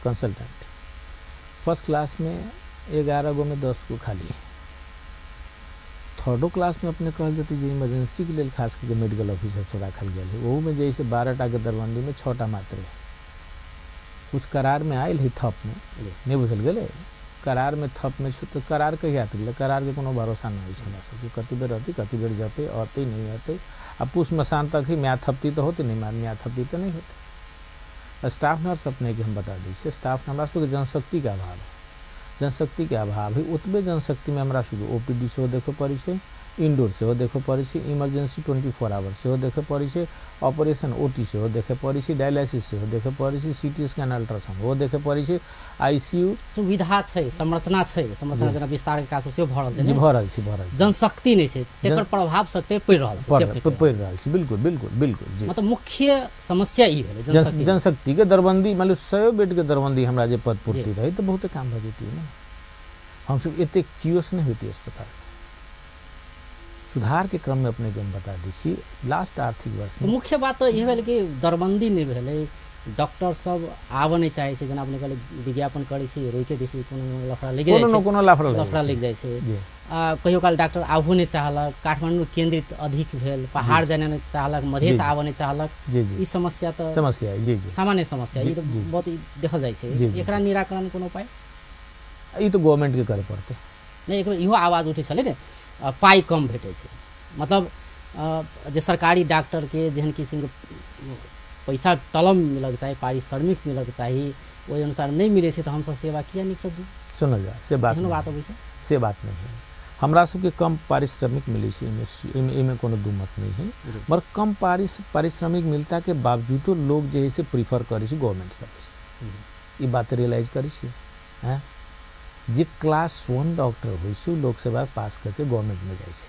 कंसल्टेंट, फर्स्ट क्लासमे 11 गो में 10 गो खाली है। थर्डो क्लासमे अपने कहल जेतै जे इमरजेंसीके लेल खास करके मेडिकल ऑफिसर सब राखल गेल है, ओहूमे जे है 12टा के दरबंदीमे 6टा मात्र है। कुछ करारमे आयल है थपमे, नहि बुझल गेलै, करारमे थपमे तऽ करार कहिया तक गेलै, करारके कोनो भरोसा नहि होइ छै हमरा सबके, कति बेर रहतै कति बेर जेतै, अतै नहि अतै। आ पूस मसान तक ही म्याद थपती तऽ होतै, नहि म्याद थपती तऽ नहि होतै। स्टाफ नर्स अपनेके हम बता दै छियै, स्टाफ हमरा सबके जनशक्तिके अभाव है, जनशक्तिके अभाव है। ओतबे जनशक्तिमे हमरा सबके ओपीडी सेहो देखऽ पड़ै छै, इनडोर सेहो देखऽ पड़ै छै, इमरजेंसी 24 आवर सेहो देखऽ पड़ै छै, ऑपरेशन ओटी सेहो देखऽ पड़ै छै, डायलिसिस सेहो देखऽ पड़ै छै, सीटी स्कैन अल्ट्रासाउंड ओहो देखऽ पड़ै छै, आईसीयू सुविधा छै, संरचना छै, संरचना जेना विस्तार के काज सेहो भऽ रहल छै, जी भऽ रहल छै, भऽ रहल छै। जनशक्ति नहि छै, तेकर प्रभाव सकते पड़ि रहल छै, पड़ि रहल छै, बिल्कुल बिल्कुल बिल्कुल जी। मतलब मुख्य समस्या ई भेलै जनशक्ति के दरबंदी, मतलब 100 बेड के दरबंदी हमरा जे पद पूर्ति रही तऽ बहुते काम भऽ जैतियै ने, हमसब एतेक कियोस नहि होइतियै अस्पताल। सुधार के क्रम में अपने के हम बता दै छी लास्ट आर्थिक वर्ष तो मुख्य बात तो यह भेल कि दरबंदी नहीं भेलै, डॉक्टर सब आबऽ नहीं चाहे छै, जेना अपने कहले विज्ञापन करै छी रोकि दै छै, कोनो लफड़ा लागि जाइ छै, कोनो लफड़ा लागि जाइ छै। आ कहियो काल डॉक्टर आबहो नहीं चाहलक, काठमांडू केंद्रित अधिक भेल, पहाड़ जाए नहीं चाहलक, मधेश आबऽ नहीं चाहलक, ई समस्या तऽ समस्या जी जी सामान्य समस्या ई तऽ बहुत देखल जाइ छै। एकरा निराकरण कोनो उपाय ई तऽ गवर्नमेंट के करे पड़तै। नहीं एक इहो आवाज उठै छलै ने, पाइ कम भेटै छै, मतलब जे सरकारी डॉक्टरके जेहन किसिमके पैसा तलब मिलऽके चाही, पारिश्रमिक मिलऽके चाही, ओहि अनुसार नहि मिलै छै तऽ हमसब सेवा किया नीकसँ दी? सुनल जाए से बात बात अबै छै, से बात नहीं है। हमरा सबके कम पारिश्रमिक मिलै छै, एहिमे कोनो दू मत नहीं है, मगर कम पारिश्रमिक मिलता के बावजूदो लोग जे है से प्रीफर करै छै गवर्नमेंट सर्विस। ई बात रियलाइज करै छियै हैं, जे क्लास 1 डॉक्टर होइ छै लोक सेवा पास करके गवर्नमेंट में जाइ छै,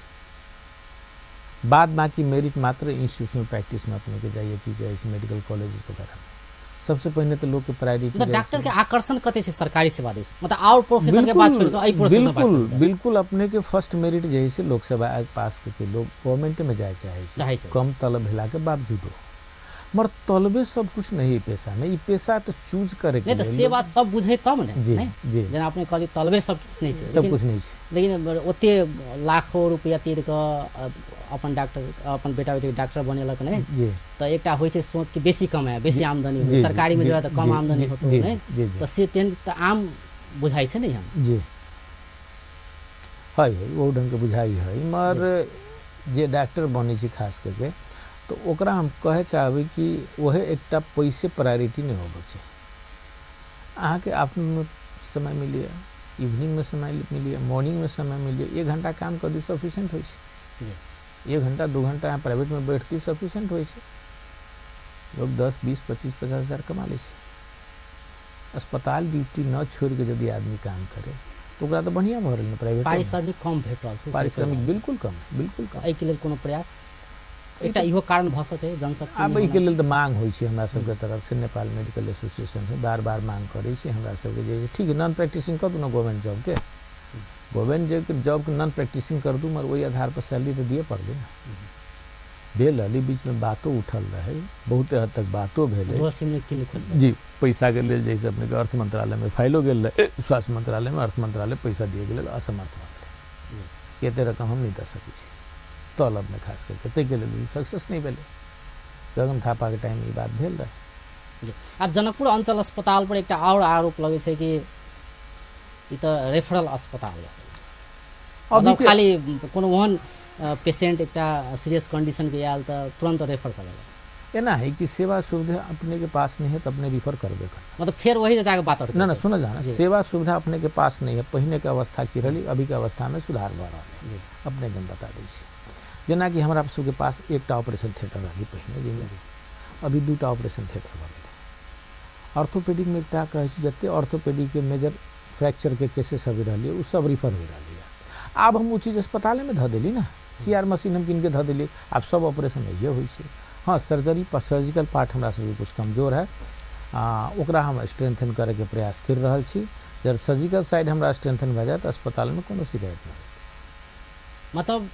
बाद बाकी मेरिट मात्र इंस्टीट्यूशनल प्रैक्टिस में अपने के जाइए की कहै छै मेडिकल कॉलेज वगैरह में। सबसे पहिने तो लोग के प्रायोरिटी डॉक्टर के आकर्षण कते छै सरकारी सेवा दिस, मतलब और प्रोफेशन के बात छोड़ के एहि प्रोफेशन बिल्कुल बिल्कुल अपने के फर्स्ट मेरिट जे है लोक सेवा पास करके लोग गवर्नमेंट में जाए चाहे छै, कम तलब भेला के बावजूदो। मगर तलबे सब कुछ नहीं पेशा में, ई पेशा तो चूज करे नहीं तो से बात सब बुझे तब ने। जी जी जेना अपने कहली तलबे सब किछ नहीं छै, सब कुछ नहीं छै, लेकिन ओते लाखों रुपया तीर के अपन डॉक्टर अपन बेटा बेटी डॉक्टर बनेलक नहीं जी, तो एकटा होइ छै सोच कि बेसी कमाए बेसी आमदनी हो, सरकारी में जो है तो कम आमदनी होतो नहीं, तो से तेन तो आम बुझाइ छै नहीं हम जी है है ओ ढंग के बुझाइ है। मगर जे डॉक्टर बनै छै खास करके तो ओकरा हम कहे चाहबै कि वह एकटा पैसे प्रायोरिटी नहीं होबे छै। अहाँके आफ्टरनून समय मिलिए, इवनिंग में समय मिलिए, मॉर्निंग में समय मिलिए, 1 घंटा काम कर दी सफिशिएंट होइ छै, 1 घंटा 2 घंटा अहाँ प्राइवेट में बैठती सफिशिएंट होइ छै, लोग 10 20 25 50 हजार कमा लै छै। अस्पताल ड्यूटी न छोड़ के यदि आदमी काम करे तो ओकरा तो बढ़िया भऽ रहल ने, प्राइवेट पारिश्रमिक कम भेट रहल छै, पारिश्रमिक बिल्कुल कम, बिल्कुल कम। एहिके लेल कोनो प्रयास एकटा इहो कारण भऽ सकै जनशक्ति? आब एहिके लेल तऽ मांग होइ छै हमरा सबके तरफ से, नेपाल मेडिकल एसोसिएशन है बार बार मांग करै छै हमरा सबके जे ठीक है नॉन प्रैक्टिसिंग कर दू ना गवर्नमेंट जॉबके, गवर्नमेंट जॉबके नॉन प्रैक्टिसिंग कर दू, मगर ओहि आधार पर सैलरी तऽ दिए पड़लै ने। भेल रहलै बीचमे बातो उठल रहै, बहुते हद तक बातो भेलै जी, पैसाके लेल जैसे अपनेके अर्थ मंत्रालयमे फाइलो गेल रहै, स्वास्थ्य मंत्रालयमे अर्थ मंत्रालय पैसा दिएके लेल असमर्थ भऽ गेलै, एते रकम हम नहि दऽ सकै छी तलब में खास करके, ताहिके लेल सक्सेस नहीं भेलै। गगन थापाके टाइम ई बात भेल रहै। आब जनकपुर अंचल अस्पताल पर एकटा और आरोप लगै छै कि ई तऽ रेफरल अस्पताल है, मतलब खाली कोनो ओहन पेशेंट एकटा सीरियस कंडीशन के आयल तऽ तुरंत रेफर कर देलक। एना है कि सेवा सुविधा अपने के पास नहीं है तो अपने रिफर करबे कर, मतलब फेर वही जाके बात ना ना सुनल जाना, सेवा सुविधा अपने के पास नहीं है, पहिने के अवस्था की रही अभी के अवस्था में सुधार भऽ रहल है। अपने के हम बता दै छी जेनाकि हमरा सबके पास एकटा ऑपरेशन थिएटर रही पहिने, जाहिमे अभी 2टा ऑपरेशन थिएटर भऽ गेलै। ऑर्थोपेडिक में एकटा कहै छै जते ऑर्थोपेडिक के मेजर फ्रैक्चर के केसेस अभी रहलियै ओ सब रिफर हो रहलियै। आब हम ओ चीज अस्पतालेमे धऽ देली ना, CR machine हम कीन के धऽ देली, आब सब ऑपरेशन इहे होइ छै। हाँ सर्जरी सर्जिकल पार्ट हमरा सबके कुछ कमजोर है, ओकरा हम स्ट्रेंथन करैके प्रयास करि रहल छी। जब सर्जिकल साइड हमरा स्ट्रेंथन भऽ जायत अस्पतालमे कोनो शिकायत नहि होयत। मतलब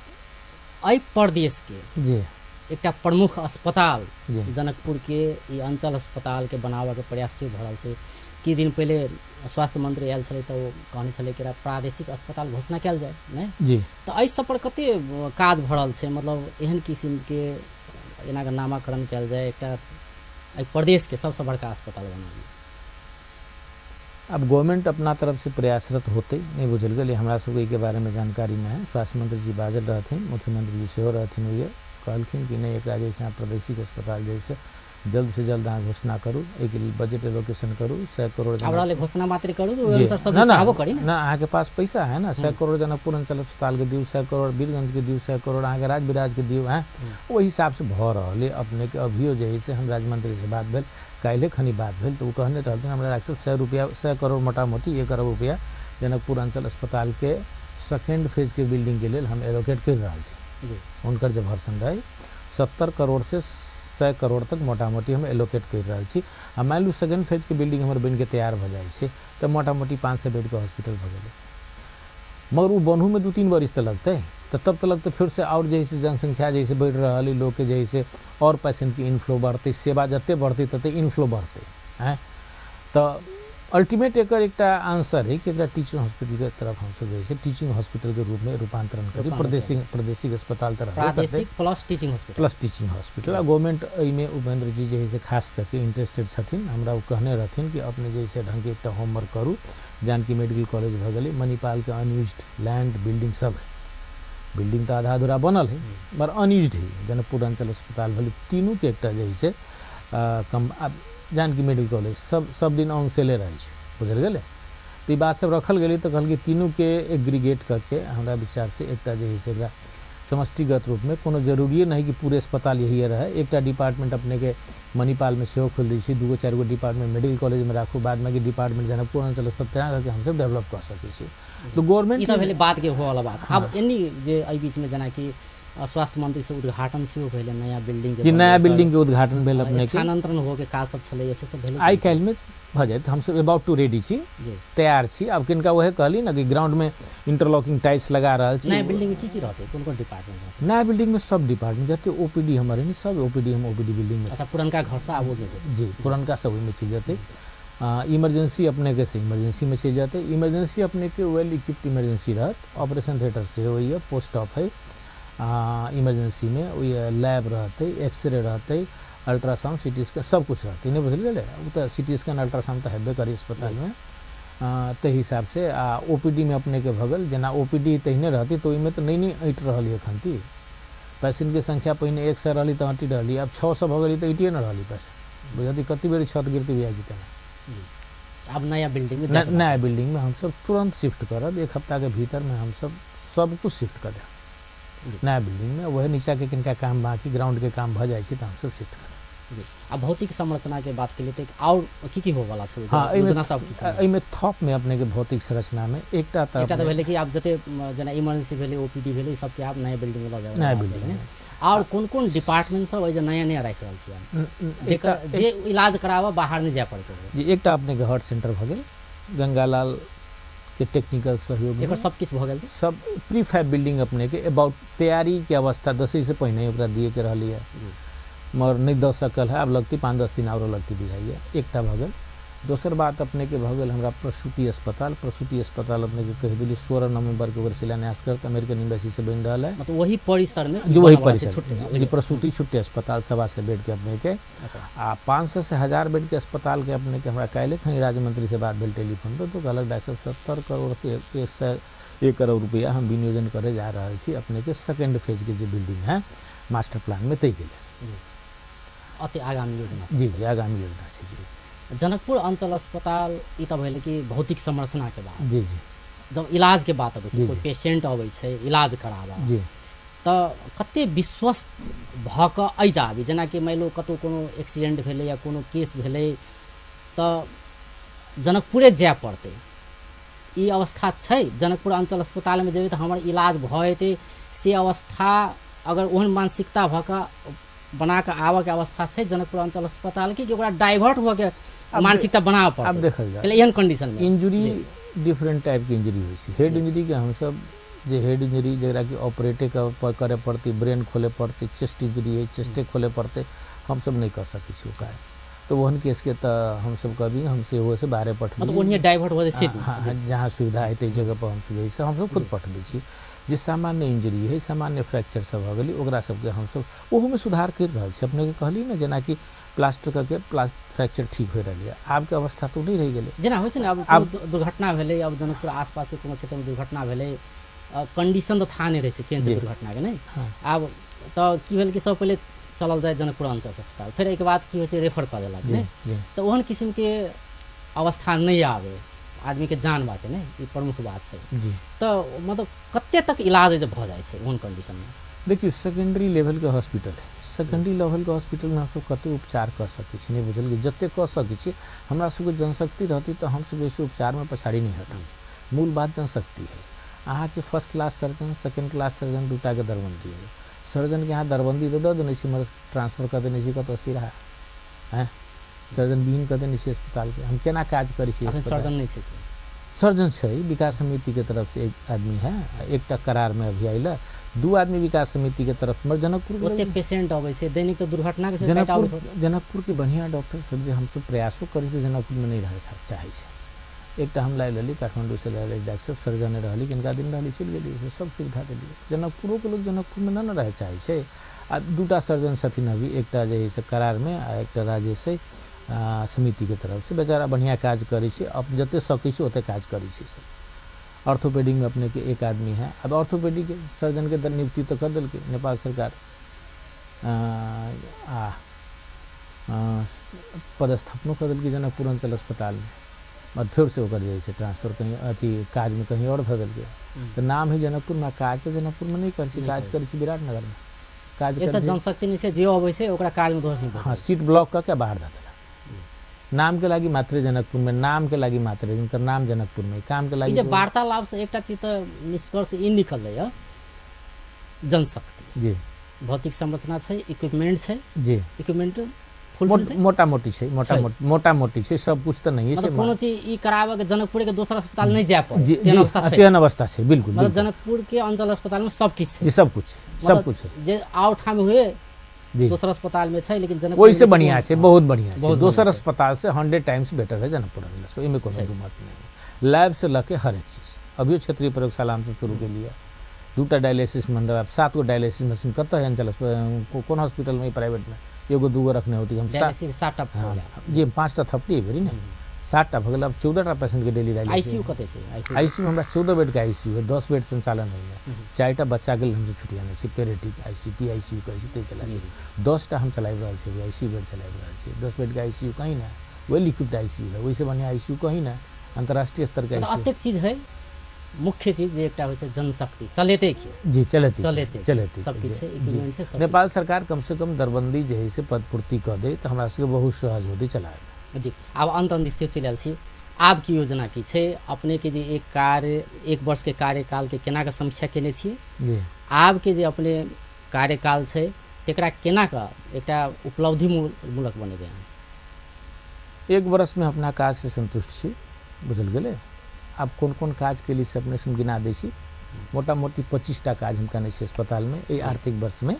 एहि प्रदेश के जी एकटा प्रमुख अस्पताल जनकपुर के ई अंचल अस्पताल के बनाबऽ के प्रयास सेहो भऽ रहल छै। किछु दिन पहिले स्वास्थ्य मंत्री आयल छलै तऽ ओ कहने छलै कि प्रादेशिक अस्पताल घोषणा कयल जाय नहि जी, तऽ एहि सब पर कते काज भऽ रहल छै, मतलब एहन किसिम के एना के नामाकरण कयल जाय, एकटा एहि प्रदेश के सबसँ बड़का अस्पताल बनाबी। अब गवर्नमेंट अपना तरफ से प्रयासरत होते नहीं बुझल गेलै, हमरा सबके एहिके बारेमे जानकारी नहि है। स्वास्थ्य मंत्री जी बाजल रहथिन, मुख्यमंत्री जी सेहो रहथिन, ओहिए कहलखिन कि नहि एकरा जे छै प्रादेशिक अस्पताल जैसे जल्द से जल्द अहाँ घोषणा करू, एहिके लेल बजट एलोकेशन करू। 100 करोड़ आब घोषणा मात्र करू, सब चाहबो करी ना, अहाँके पास पैसा है ना। 100 करोड़ जनकपुर अंचल अस्पतालके दियौ, 100 करोड़ वीरगंजके दियौ, 100 करोड़ अहाँके राजविराजके दियौ। हँ, ओहि हिसाबसँ भऽ रहल अइ अपनेके। अभियो जे है से हम राज्यमंत्री से बात भेल, काल्हि खनी बात भेल, तऽ ओ कहने रहथिन हमरा राखब 100 करोड़, मोटा मोटी 1 अरब रुपया जनकपुर अंचल अस्पतालके सेकेंड फेजके बिल्डिंगके लेल हम एलोकेट करि रहल छी। हुनकर जे भर्सन रहै 70 करोड़ से 100 करोड़ तक मोटा मोटी हम एलोकेट कर रहल छी। आ मानि लू सेकेंड फेजके बिल्डिंग हमर बनिके तैयार भऽ जाइ छै तऽ मोटा मोटी 500 बेडके हॉस्पिटल भऽ गेलै। मगर ओ बनहूमे 2-3 बरिस तऽ लगतै, तऽ तब तक तऽ फिर से और जे है जनसंख्या जैसे बढ़ि रहल है, लोकके जे है और पेशेंटके इनफ्लो बढ़तै, सेवा जते बढ़तै तते इनफ्लो बढ़तै। आँय, तऽ अल्टीमेट एकर एकटा आंसर है कि एकरा टीचिंग हॉस्पिटलके तरफ हमसब जे है टीचिंग हॉस्पिटलके रूपमे रूपांतरण करी। प्रादेशिक अस्पताल तरह plus teaching hospital, plus teaching hospital. आ गवर्नमेंट एहिमे उपेंद्र जी जे है से खास करके इंटरेस्टेड छथिन। हमरा ओ कहने रहथिन कि अपने जे है ढंगके एकटा होमवर्क करू। जानकी मेडिकल कॉलेज भऽ गेलै, मणिपालके अनयूज्ड लैंड बिल्डिंग सब है, बिल्डिंग तऽ आधा अधूरा बनल है मगर अनयूज्ड है। जनकपुर अंचल अस्पताल भेलै, तीनूके एकटा जे है से कम। आब जानकी मेडिकल कॉलेज सब दिन ऑन सेले रहै छै, बुझल गेलै। तऽ ई बात सब रखल गेलै तऽ कहलकै तीनूके एग्रीगेट करके हमरा विचारसँ एकटा जे है से एकरा समष्टिगत रूपमे कोनो जरूरिए नहि कि पूरे अस्पताल यही रहै। एकटा डिपार्टमेंट अपनेके मणिपालमे सेहो खोलि दै छी, 2-4 गो डिपार्टमेंट मेडिकल कॉलेजमे राखू, बादमे कि डिपार्टमेंट जनकपुर अंचल अस्पताल तेना करके हमसब डेवलप कऽ सकै छी। तऽ गवर्नमेंट ई तऽ भेलै बात के होवला बात। आब एनी जे एहि बीचमे जेनाकि स्वास्थ्य मंत्री से उद्घाटन सेहो भेलै नया बिल्डिंग, जे नया बिल्डिंग के उद्घाटन भेल अपने के स्थानांतरण हो के काज सब छलै, से सब भेलै। आइ काल्हिमे भऽ जायत, हमसब अबाउट टू रेडी छी, तैयार छी। आब किनका वएह कहली ना कि ग्राउंडमे इंटरलॉकिंग टाइल्स लगा रहल छी। नया बिल्डिंग में की की रहतै, कोन कोन डिपार्टमेंट रहतै? नया बिल्डिंग में सब डिपार्टमेंट, जते ओपीडी हमर है सब ओपीडी हम ओपीडी बिल्डिंग में। अच्छा, पुरनका घर से आब ओहिमे जेतै? जी, पुरनका सब ओहिमे चलि जेतै। इमरजेंसी अपने के से इमरजेंसी में चलि जेतै। इमरजेंसी अपने के वेल इक्विप्ड इमरजेंसी रहत, ऑपरेशन थिएटर सेहो होइए, पोस्ट ऑफ है इमरजेंसी में, ओहि लैब रहतै, एक्सरे रहतै, अल्ट्रासाउंड, सिटी स्कैन सब कुछ रहतै। नहि बुझल गेलै? ओ तऽ सिटी स्कैन अल्ट्रासाउंड तऽ हेबे करी अस्पतालमे। ताहि हिसाबसँ आ ओपीडी में अपनेके भऽ गेल, जेना ओपीडी तहिने रहतै तऽ ओहिमे तऽ नहि अटि रहल एखन ती। पेशेंटके संख्या पहिने 100 रहली तऽ अटि रहली, आब 600 भऽ गेली तऽ अटिए नहि रहली पेशेंट। बुझलती कते बेर छत गिरती बुझाइ छै तेना। आब नया बिल्डिंग में, नया बिल्डिंग में हमसब तुरंत शिफ्ट करब, 1 हफ्ताके भीतरमे हमसब सब कुछ शिफ्ट कऽ देब नया बिल्डिंग में। वह नीचा के किनका काम बाकी ग्राउंड के काम भऽ जाइ छै तऽ हमसब शिफ्ट करब। जी, आ भौतिक संरचना के बात केलियै तऽ और की की होवला छै? हाँ, योजना सब की छै एहिमे? थप में अपने के भौतिक संरचना में एकटा तऽ भेलै कि आब जते जेना इमरजेंसी भेलै, ओपीडी भेलै, सबके आब नया बिल्डिंग में लऽ जाय, नया बिल्डिंग में। और कोन कोन डिपार्टमेंट सब एहि जे नया नया राखि रहल छियै जेकर जे इलाज कराबऽ बाहर नहि जाय पड़तै? जी, एकटा अपने के हार्ट सेंटर भऽ गेल, गंगालाल के टेक्निकल सहयोग एकर सब किछु भऽ गेल छै। सब प्रीफैब बिल्डिंग अपने के अबाउट तैयारी के अवस्था, 10 से पहिने ओकरा दिए के रहलियै मगर नहि दऽ सकल है, आब लगती 5-10 दिन आरो लगती बुझाइए। एकटा भऽ गेल। दोसर बात अपने के भऽ गेल हमरा प्रसूति अस्पताल। प्रसूति अस्पताल अपने के कहि देली 16 नवम्बर के ओकर शिलान्यास करत, अमेरिकन एम्बेसी से बनि रहल है। मतलब वही परिसर में? जो वही परिसर जी, प्रसूति छुट्टी अस्पताल 125 बेड के अपने के आ 500 से 1000 बेड के अस्पताल के अपने के हमरा काल्हि खनी राज्य मंत्री से बात भेल टेलीफोन पर, तो कहलक डाक्टर साहब 70 करोड़ से 1 करोड़ रुपया हम विनियोजन करे जा रहल छी अपने के सेकेंड फेज के जे बिल्डिंग है मास्टर प्लान में तय के लेल। अति आगामी योजना। जी जी, आगामी योजना छै जी। जनकपुर अंचल अस्पताल ई तऽ भेलै कि भौतिक संरचना के बात। जी जी, जब इलाज के बात अबै छै, कोइ पेशेंट अबै छै इलाज कराबऽ जी, तऽ कते विश्वस्त भऽ कऽ एहि जाबी? जेनाकि मानि लो कतहु कोनो एक्सीडेंट भेलै या कोनो केस भेलै तऽ जनकपुरे जाय पड़तै, ई अवस्था छै? जनकपुर अंचल अस्पतालमे जेबै तऽ हमर इलाज भऽ जेतै से अवस्था, अगर ओहन मानसिकता भऽ कऽ बना कऽ आबऽके अवस्था छै जनकपुर अंचल अस्पताल के कि ओकरा डाइवर्ट भऽ के मानसिकता बनाबऽ पड़तै? आब देखल जाय एहन कंडीशन में इंजुरी डिफरेंट टाइप के इंजुरी होइ छै। हेड इंजुरी के हमसब जे हेड इंजुरी जकरा कि ऑपरेटे करे पड़तै, ब्रेन खोले पड़तै, चेस्ट इंजुरी है चेस्टे खोले पड़तै, हमसब नहि कऽ सकै छी ओ काज, तऽ ओहन केसके तऽ हमसब कभी हमसब ओहोसँ बाहरे पठबै, मतलब ओहिए डाइवर्ट हो जाइ छै। हाँ, जहाँ सुविधा हेतै जगह पर हमसब जे छै हमसब खुद पठबै छी। जे सामान्य इंजरी है, सामान्य फ्रैक्चर सब भऽ गेलै, ओकरा सबके हमसब ओहोमे सुधार करि रहल छी। अपनेके कहली ने जेनाकि प्लास्टर करके फ्रैक्चर ठीक हो रहलै, आबके अवस्था तऽ नहि रहि गेलै। जेना होइ छै ने आब दुर्घटना भेलै, आब जनकपुर आसपासके कोनो क्षेत्रमे दुर्घटना भेलै, कंडीशन तऽ था नहि रहै छै केहन छै दुर्घटनाके, नहि? आब तऽ की भेल कि सब पहिले चलल जाय जनकपुर अंचल अस्पताल, फेर एहिके बाद की होइ छै रेफर कऽ देलक ने, तऽ ओहन किसिमके अवस्था नहि आबै, आदमीके जान बाँचे ने, ई प्रमुख बात छै। तऽ मतलब कते तक इलाज जे भऽ जाइ छै ओहन कंडीशनमे? देखियौ सेकेंडरी लेवलके हॉस्पिटल है, सेकेंडरी लेवलके हॉस्पिटलमे हमसब कते उपचार कऽ सकै छी नहि बुझलियै, जते कऽ सकै छी। हमरा सबके जनशक्ति रहती तऽ हमसब बेसी उपचारमे पछाड़ी नहि हटब। मूल बात जनशक्ति है। अहाँके first class surgeon, second class surgeon दूटाके दरबन्दी है। सर्जनके अहाँ दरबन्दी तऽ दऽ देने छी, मगर ट्रांसफर कऽ देने छी कतऽ सिरहा, आँय सर्जन विहीन कऽ देने छी अस्पतालके। हम केना काज करै छी? सर्जन नहि छै? सर्जन छै, विकास समितिके तरफ से एक आदमी है, एकटा करारमे अभी आयल 2 आदमी विकास समितिके तरफ। मगर जनकपुर ओते पेशेंट अबै छै दैनिक तऽ दुर्घटना के जनकपुरके बढ़िआँ डॉक्टर सब जे हमसब प्रयासो करै छी जनकपुरमे नहि रहै चाहै छै। एकटा हम लाइ लेली काठमाण्डूसँ लाइ लेली डॉक्टर साहब, सर्जन रहली, किनका दिन रहली चलि गेली, सब सुविधा देलियै। जनकपुरोके लोक जनकपुरमे नहि ने रहै चाहै छै। आ 2टा सर्जन छथिन अभी, एकटा जे है से करारमे आ एकटा राजेश है समितिके तरफसँ। बेचारा बढ़िआँ काज करै छै, अब जते सकै छै ओते काज करै छै सब। ऑर्थोपेडिकमे अपनेके एक आदमी है। अब ऑर्थोपेडिक सर्जनके नियुक्ति तऽ कऽ देलकै नेपाल सरकार, आ पदस्थापनो कऽ देलकै जनकपुर अंचल अस्पतालमे, और फेरसँ ओकर जे छै ट्रांसफर कहीं अथी काजमे कहीं आओर धऽ देलकै। तऽ नाम है जनकपुरमे, काज तऽ जनकपुरमे नहि करै छै, काज करै छै विराटनगरमे। काज करै जनशक्ति नहि छै, जे अबै छै ओकरा काजमे दोष नहि। हाँ, सीट ब्लॉक कऽ के बाहर धऽ देलक। नामके लागि मात्रे जनकपुरमे, नामके लागि मात्रे, हुनकर नाम जनकपुरमे, कामके लागि। जे वार्तालाप से एकटा चीज तऽ निष्कर्ष ई निकललै, जनशक्ति जी, भौतिक संरचना छै, इक्विपमेंट छै जी, इक्विपमेंट मोटा मोटी छै, मोटा मोटी छै, सब कुछ तऽ नहीं छै। कोनो चीज ई कराबऽ के जनकपुर के दोसर अस्पताल नहीं जाय पड़े, तेहन अवस्था छै। बिल्कुल, मतलब जनकपुर के अंचल अस्पताल में सब किछु छै जी, सब कुछ सब कुछ छै। जे आउट ठाम हुए दोसर अस्पताल में छै, लेकिन जनकपुर ओहिसे बढ़िया छै, बहुत बढ़िया छै। दोसर अस्पताल से 100 टाइम्स बेटर है जनकपुर अंचल अस्पताल, एहिमे कोनो दू मत नहीं। लैब से लऽ के हर एक चीज। अभियो क्षेत्रीय प्रयोगशाला हमसब शुरू केलियै, 2टा डायलिसिस मंडल, आब 7 गो डायलिसिस मशीन कतऽ है अंचल अस्पताल, कोन हॉस्पिटलमे प्राइवेटमे एगो दूगो रखने होती। हम 7टा जे 5टा थपली भेरी ने, 7टा भऽ गेल। अब 14टा पेशेंटके डेली डायलिसिस। आईसीयू कते छै? आईसीयू हमरा 14 बेडके आईसीयू है, 10 बेड संचालन होइए। 4टा बच्चाके लेल हमसब छुटियाने छी, पेरेटिक आईसीयू, पीआईसीयू कहै छै ताहिके लागि। 10टा हम चलाबि रहल छी, आईसीयू बेड चलाबि रहल छी। 10 बेडके आईसीयू कहीं ना, वेल इक्विप्ड आईसीयू है, ओहिसँ बढ़िआँ आईसीयू कहीं ना, अंतर्राष्ट्रीय स्तरके आईसीयू। अतेक चीज है। मुख्य चीज जे एकटा होइ छै जनशक्ति, चलेते की जी, चलेते चलेते चलेते सब किछु छै, इक्विपमेंट छै। नेपाल सरकार कम से कम दरबंदी जे है से पदपूर्ति कऽ दे तऽ हमरा सबके बहुत सहज होतै चलाबैमे जी। आब अंत अंत से चलि आयल छी, आब की योजना की छै अपने के? जे एक कार्य एक वर्ष के कार्यकाल के केना के समीक्षा केने छियै जी, आब के जे अपने कार्यकाल छै तेकरा केना के एकटा उपलब्धि मूलक बनेबै अहाँ? एक वर्षमे अपना काज से संतुष्ट छी, बुझल गेलै। आब कोन कोन काज के लिए से अपने से गिना दै छी। मोटा मोटी 25टा काज हम केने छी अस्पतालमे एहि आर्थिक वर्षमे।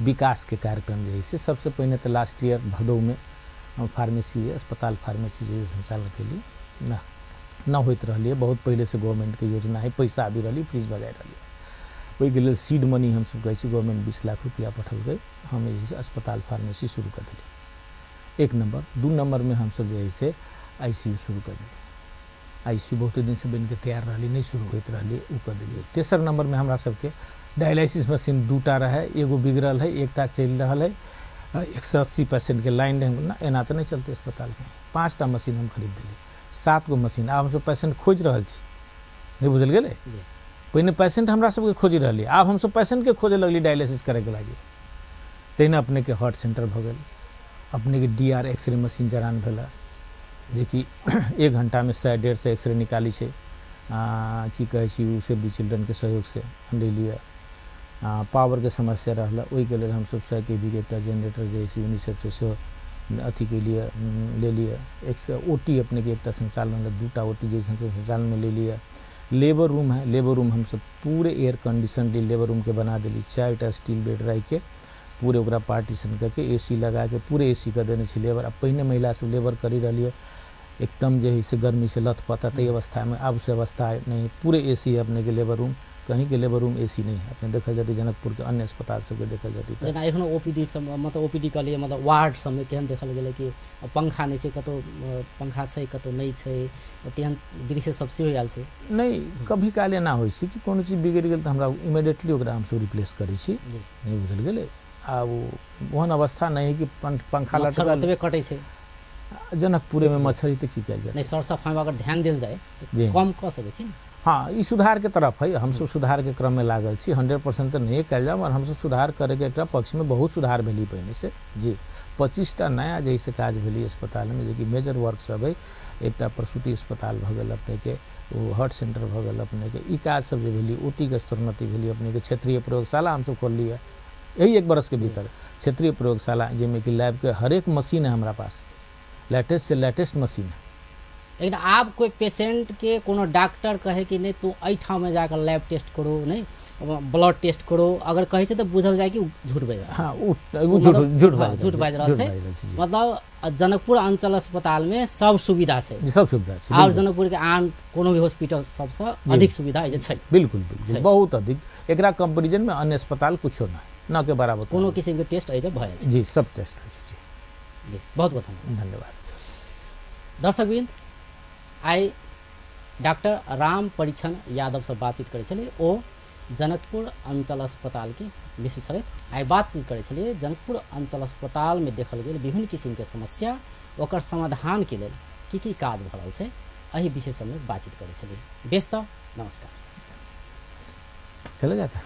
विकासके कार्यक्रम जे है से सबसे पहिने तऽ लास्ट ईयर भदौमे हम फार्मेसी, अस्पताल फार्मेसी जे संचालन केली न न होइत रहलियै, बहुत पहिलेसँ गवर्नमेंटके योजना है, पैसा आबि रहली, फ्रीज बजाय रहलियै। ओहिके लेल सीड मनी हमसब कहै छी, गवर्नमेंट 20 लाख रुपया पठेलकै, हम जे है अस्पताल फार्मेसी शुरू कऽ देलियै। 1 नंबर। 2 नंबरमे हमसब जे है से आईसीयू शुरू कऽ देलियै। आईसीयू बहुते दिनसँ बनिके तैयार रहली, नहि शुरू होइत रहली, ओ कऽ देलियै। 3 नंबरमे हमरा सबके डायलिसिस मशीन 2टा रहै, एगो बिगड़ल है, एकटा चलि रहल है, 180 पेशेंटके लाइन रहै। ना एना तऽ नहि चलतै अस्पतालके। 5टा मशीन हम खरीद देलियै, 7 गो मशीन। आब हमसब पेशेंट खोजि रहल छी, नहि बुझल गेलै? पहिने पेशेंट हमरा सबके खोजि रहली, आब हमसब पेशेंटके खोजऽ लगली डायलिसिस करैके लागि। तहिना अपनेके हार्ट सेंटर भऽ गेल, अपनेके DR x ray machine Jaran भेलै, जेकि 1 घंटामे 100-150 एक्सरे निकालै छै। की कहै छी, ओ सेव दी चिल्ड्रनके सहयोगसँ हम लेलियै। पावरके समस्या रहल, ओहिके लेल हमसब 100 kV के एकटा जेनरेटर जे छै यूनिसेफसँ सेहो अथी केलियै, लेलियै। OT अपनेके एकटा संचालन, 2टा OT जे संचालनमे लेलियै। लेबर रूम है, लेबर रूम हमसब पूरे एयर कंडीशन लेबर रूमके बना देली। 4टा स्टील बेड राखिके पूरे ओकरा पार्टीशन करके AC लगाके पूरे AC कऽ देने छी लेबर। आब पहिने महिला सब लेबर करी रहलियै, एकदम जे है से गर्मी से लथपथ, ताहि अवस्थामे। आब से अवस्था नहीं, पूरे AC है अपनेके लेबर रूम। कहीं के लेबर रूम AC नहीं है। अपने देखल जाती जनकपुर के अन्य अस्पताल सबके देखल जाती। जेना एखनो ओपीडी सब, मतलब ओपीडी के लिए मतलब वार्ड सबमे केहन देखल गेलै कि पंखा नहि छै, कतौ पंखा छै कतौ नहि छै, तेहन दृश्य सब सेहो आयल छै? नहि, कभी काल एना होइ छै कि कोनो चीज बिगड़ि गेल तऽ हमरा इमीडिएटली ओकरा हमसब रिप्लेस करै छी, नहि बुझल गेलै? आ ओहन अवस्था नहि है कि पंखा लटकल कटै छै। जनकपुरेमे मच्छर तऽ की कयल जाय, नहि सर सफाइमे अगर ध्यान देल जाय तऽ कम कऽ सकै छी। हाँ, ई सुधारके तरफ है, हमसब सुधारके क्रममे लागल छी। 100% तऽ नहीं कयल जाय, मगर हमसब सुधार करैके एकटा पक्षमे बहुत सुधार भेली पहिने से जी। 25टा नया जैसे काज भेली अस्पतालमे, जेकि मेजर वर्क सब है। एकटा प्रसूति अस्पताल भऽ गेल अपनेके, ओ हार्ट सेंटर भऽ गेल अपनेके, ई काज सब जे भेली, ओटीके स्तरोन्नति भेली अपनेके। क्षेत्रीय प्रयोगशाला हमसब खोलली है यही 1 बरसके भीतर, क्षेत्रीय प्रयोगशाला जाहिमे कि लैबके हरेक मशीन है हमरा पास, लेटेस्ट से लेटेस्ट मशीन है। लेकिन आब कोई पेशेंट के कोनो डॉक्टर कहे कि नहीं तू एहिठाममे जाकर लैब टेस्ट करो, नहीं ब्लड टेस्ट करो, अगर कहै छै तऽ बुझल जाय कि झूठ बाजि रहल। हाँ, झूठ बाजि रहल छै। मतलब जनकपुर अंचल अस्पतालमे सब सुविधा छै, सब सुविधा छै। और जनकपुर के आन कोनो भी हॉस्पिटल सबसँ अधिक सुविधा छै। बिल्कुल बिल्कुल, बहुत अधिक। एकरा कंपेरिजन में अन्य अस्पताल कुछो ना, ना के बराबर। कोनो किसिम के टेस्ट एहिजे भऽ जाइ छै जी, सब टेस्ट होइ छै जी। जी, बहुत बहुत धन्यवाद। दर्शकवृन्द, आइ डाक्टर राम परीक्षण यादव से बातचीत करै छलियै। ओ जनकपुर अंचल अस्पतालके विशेष छलथि। आइ बातचीत करै छलियै जनकपुर अंचल अस्पतालमे देखल गेल विभिन्न किसिमके समस्या, ओकर समाधानके लेल की की काज भऽ रहल छै, एहि विषय सबमे बातचीत करै छलियै। बेस तऽ नमस्कार। चले जाता।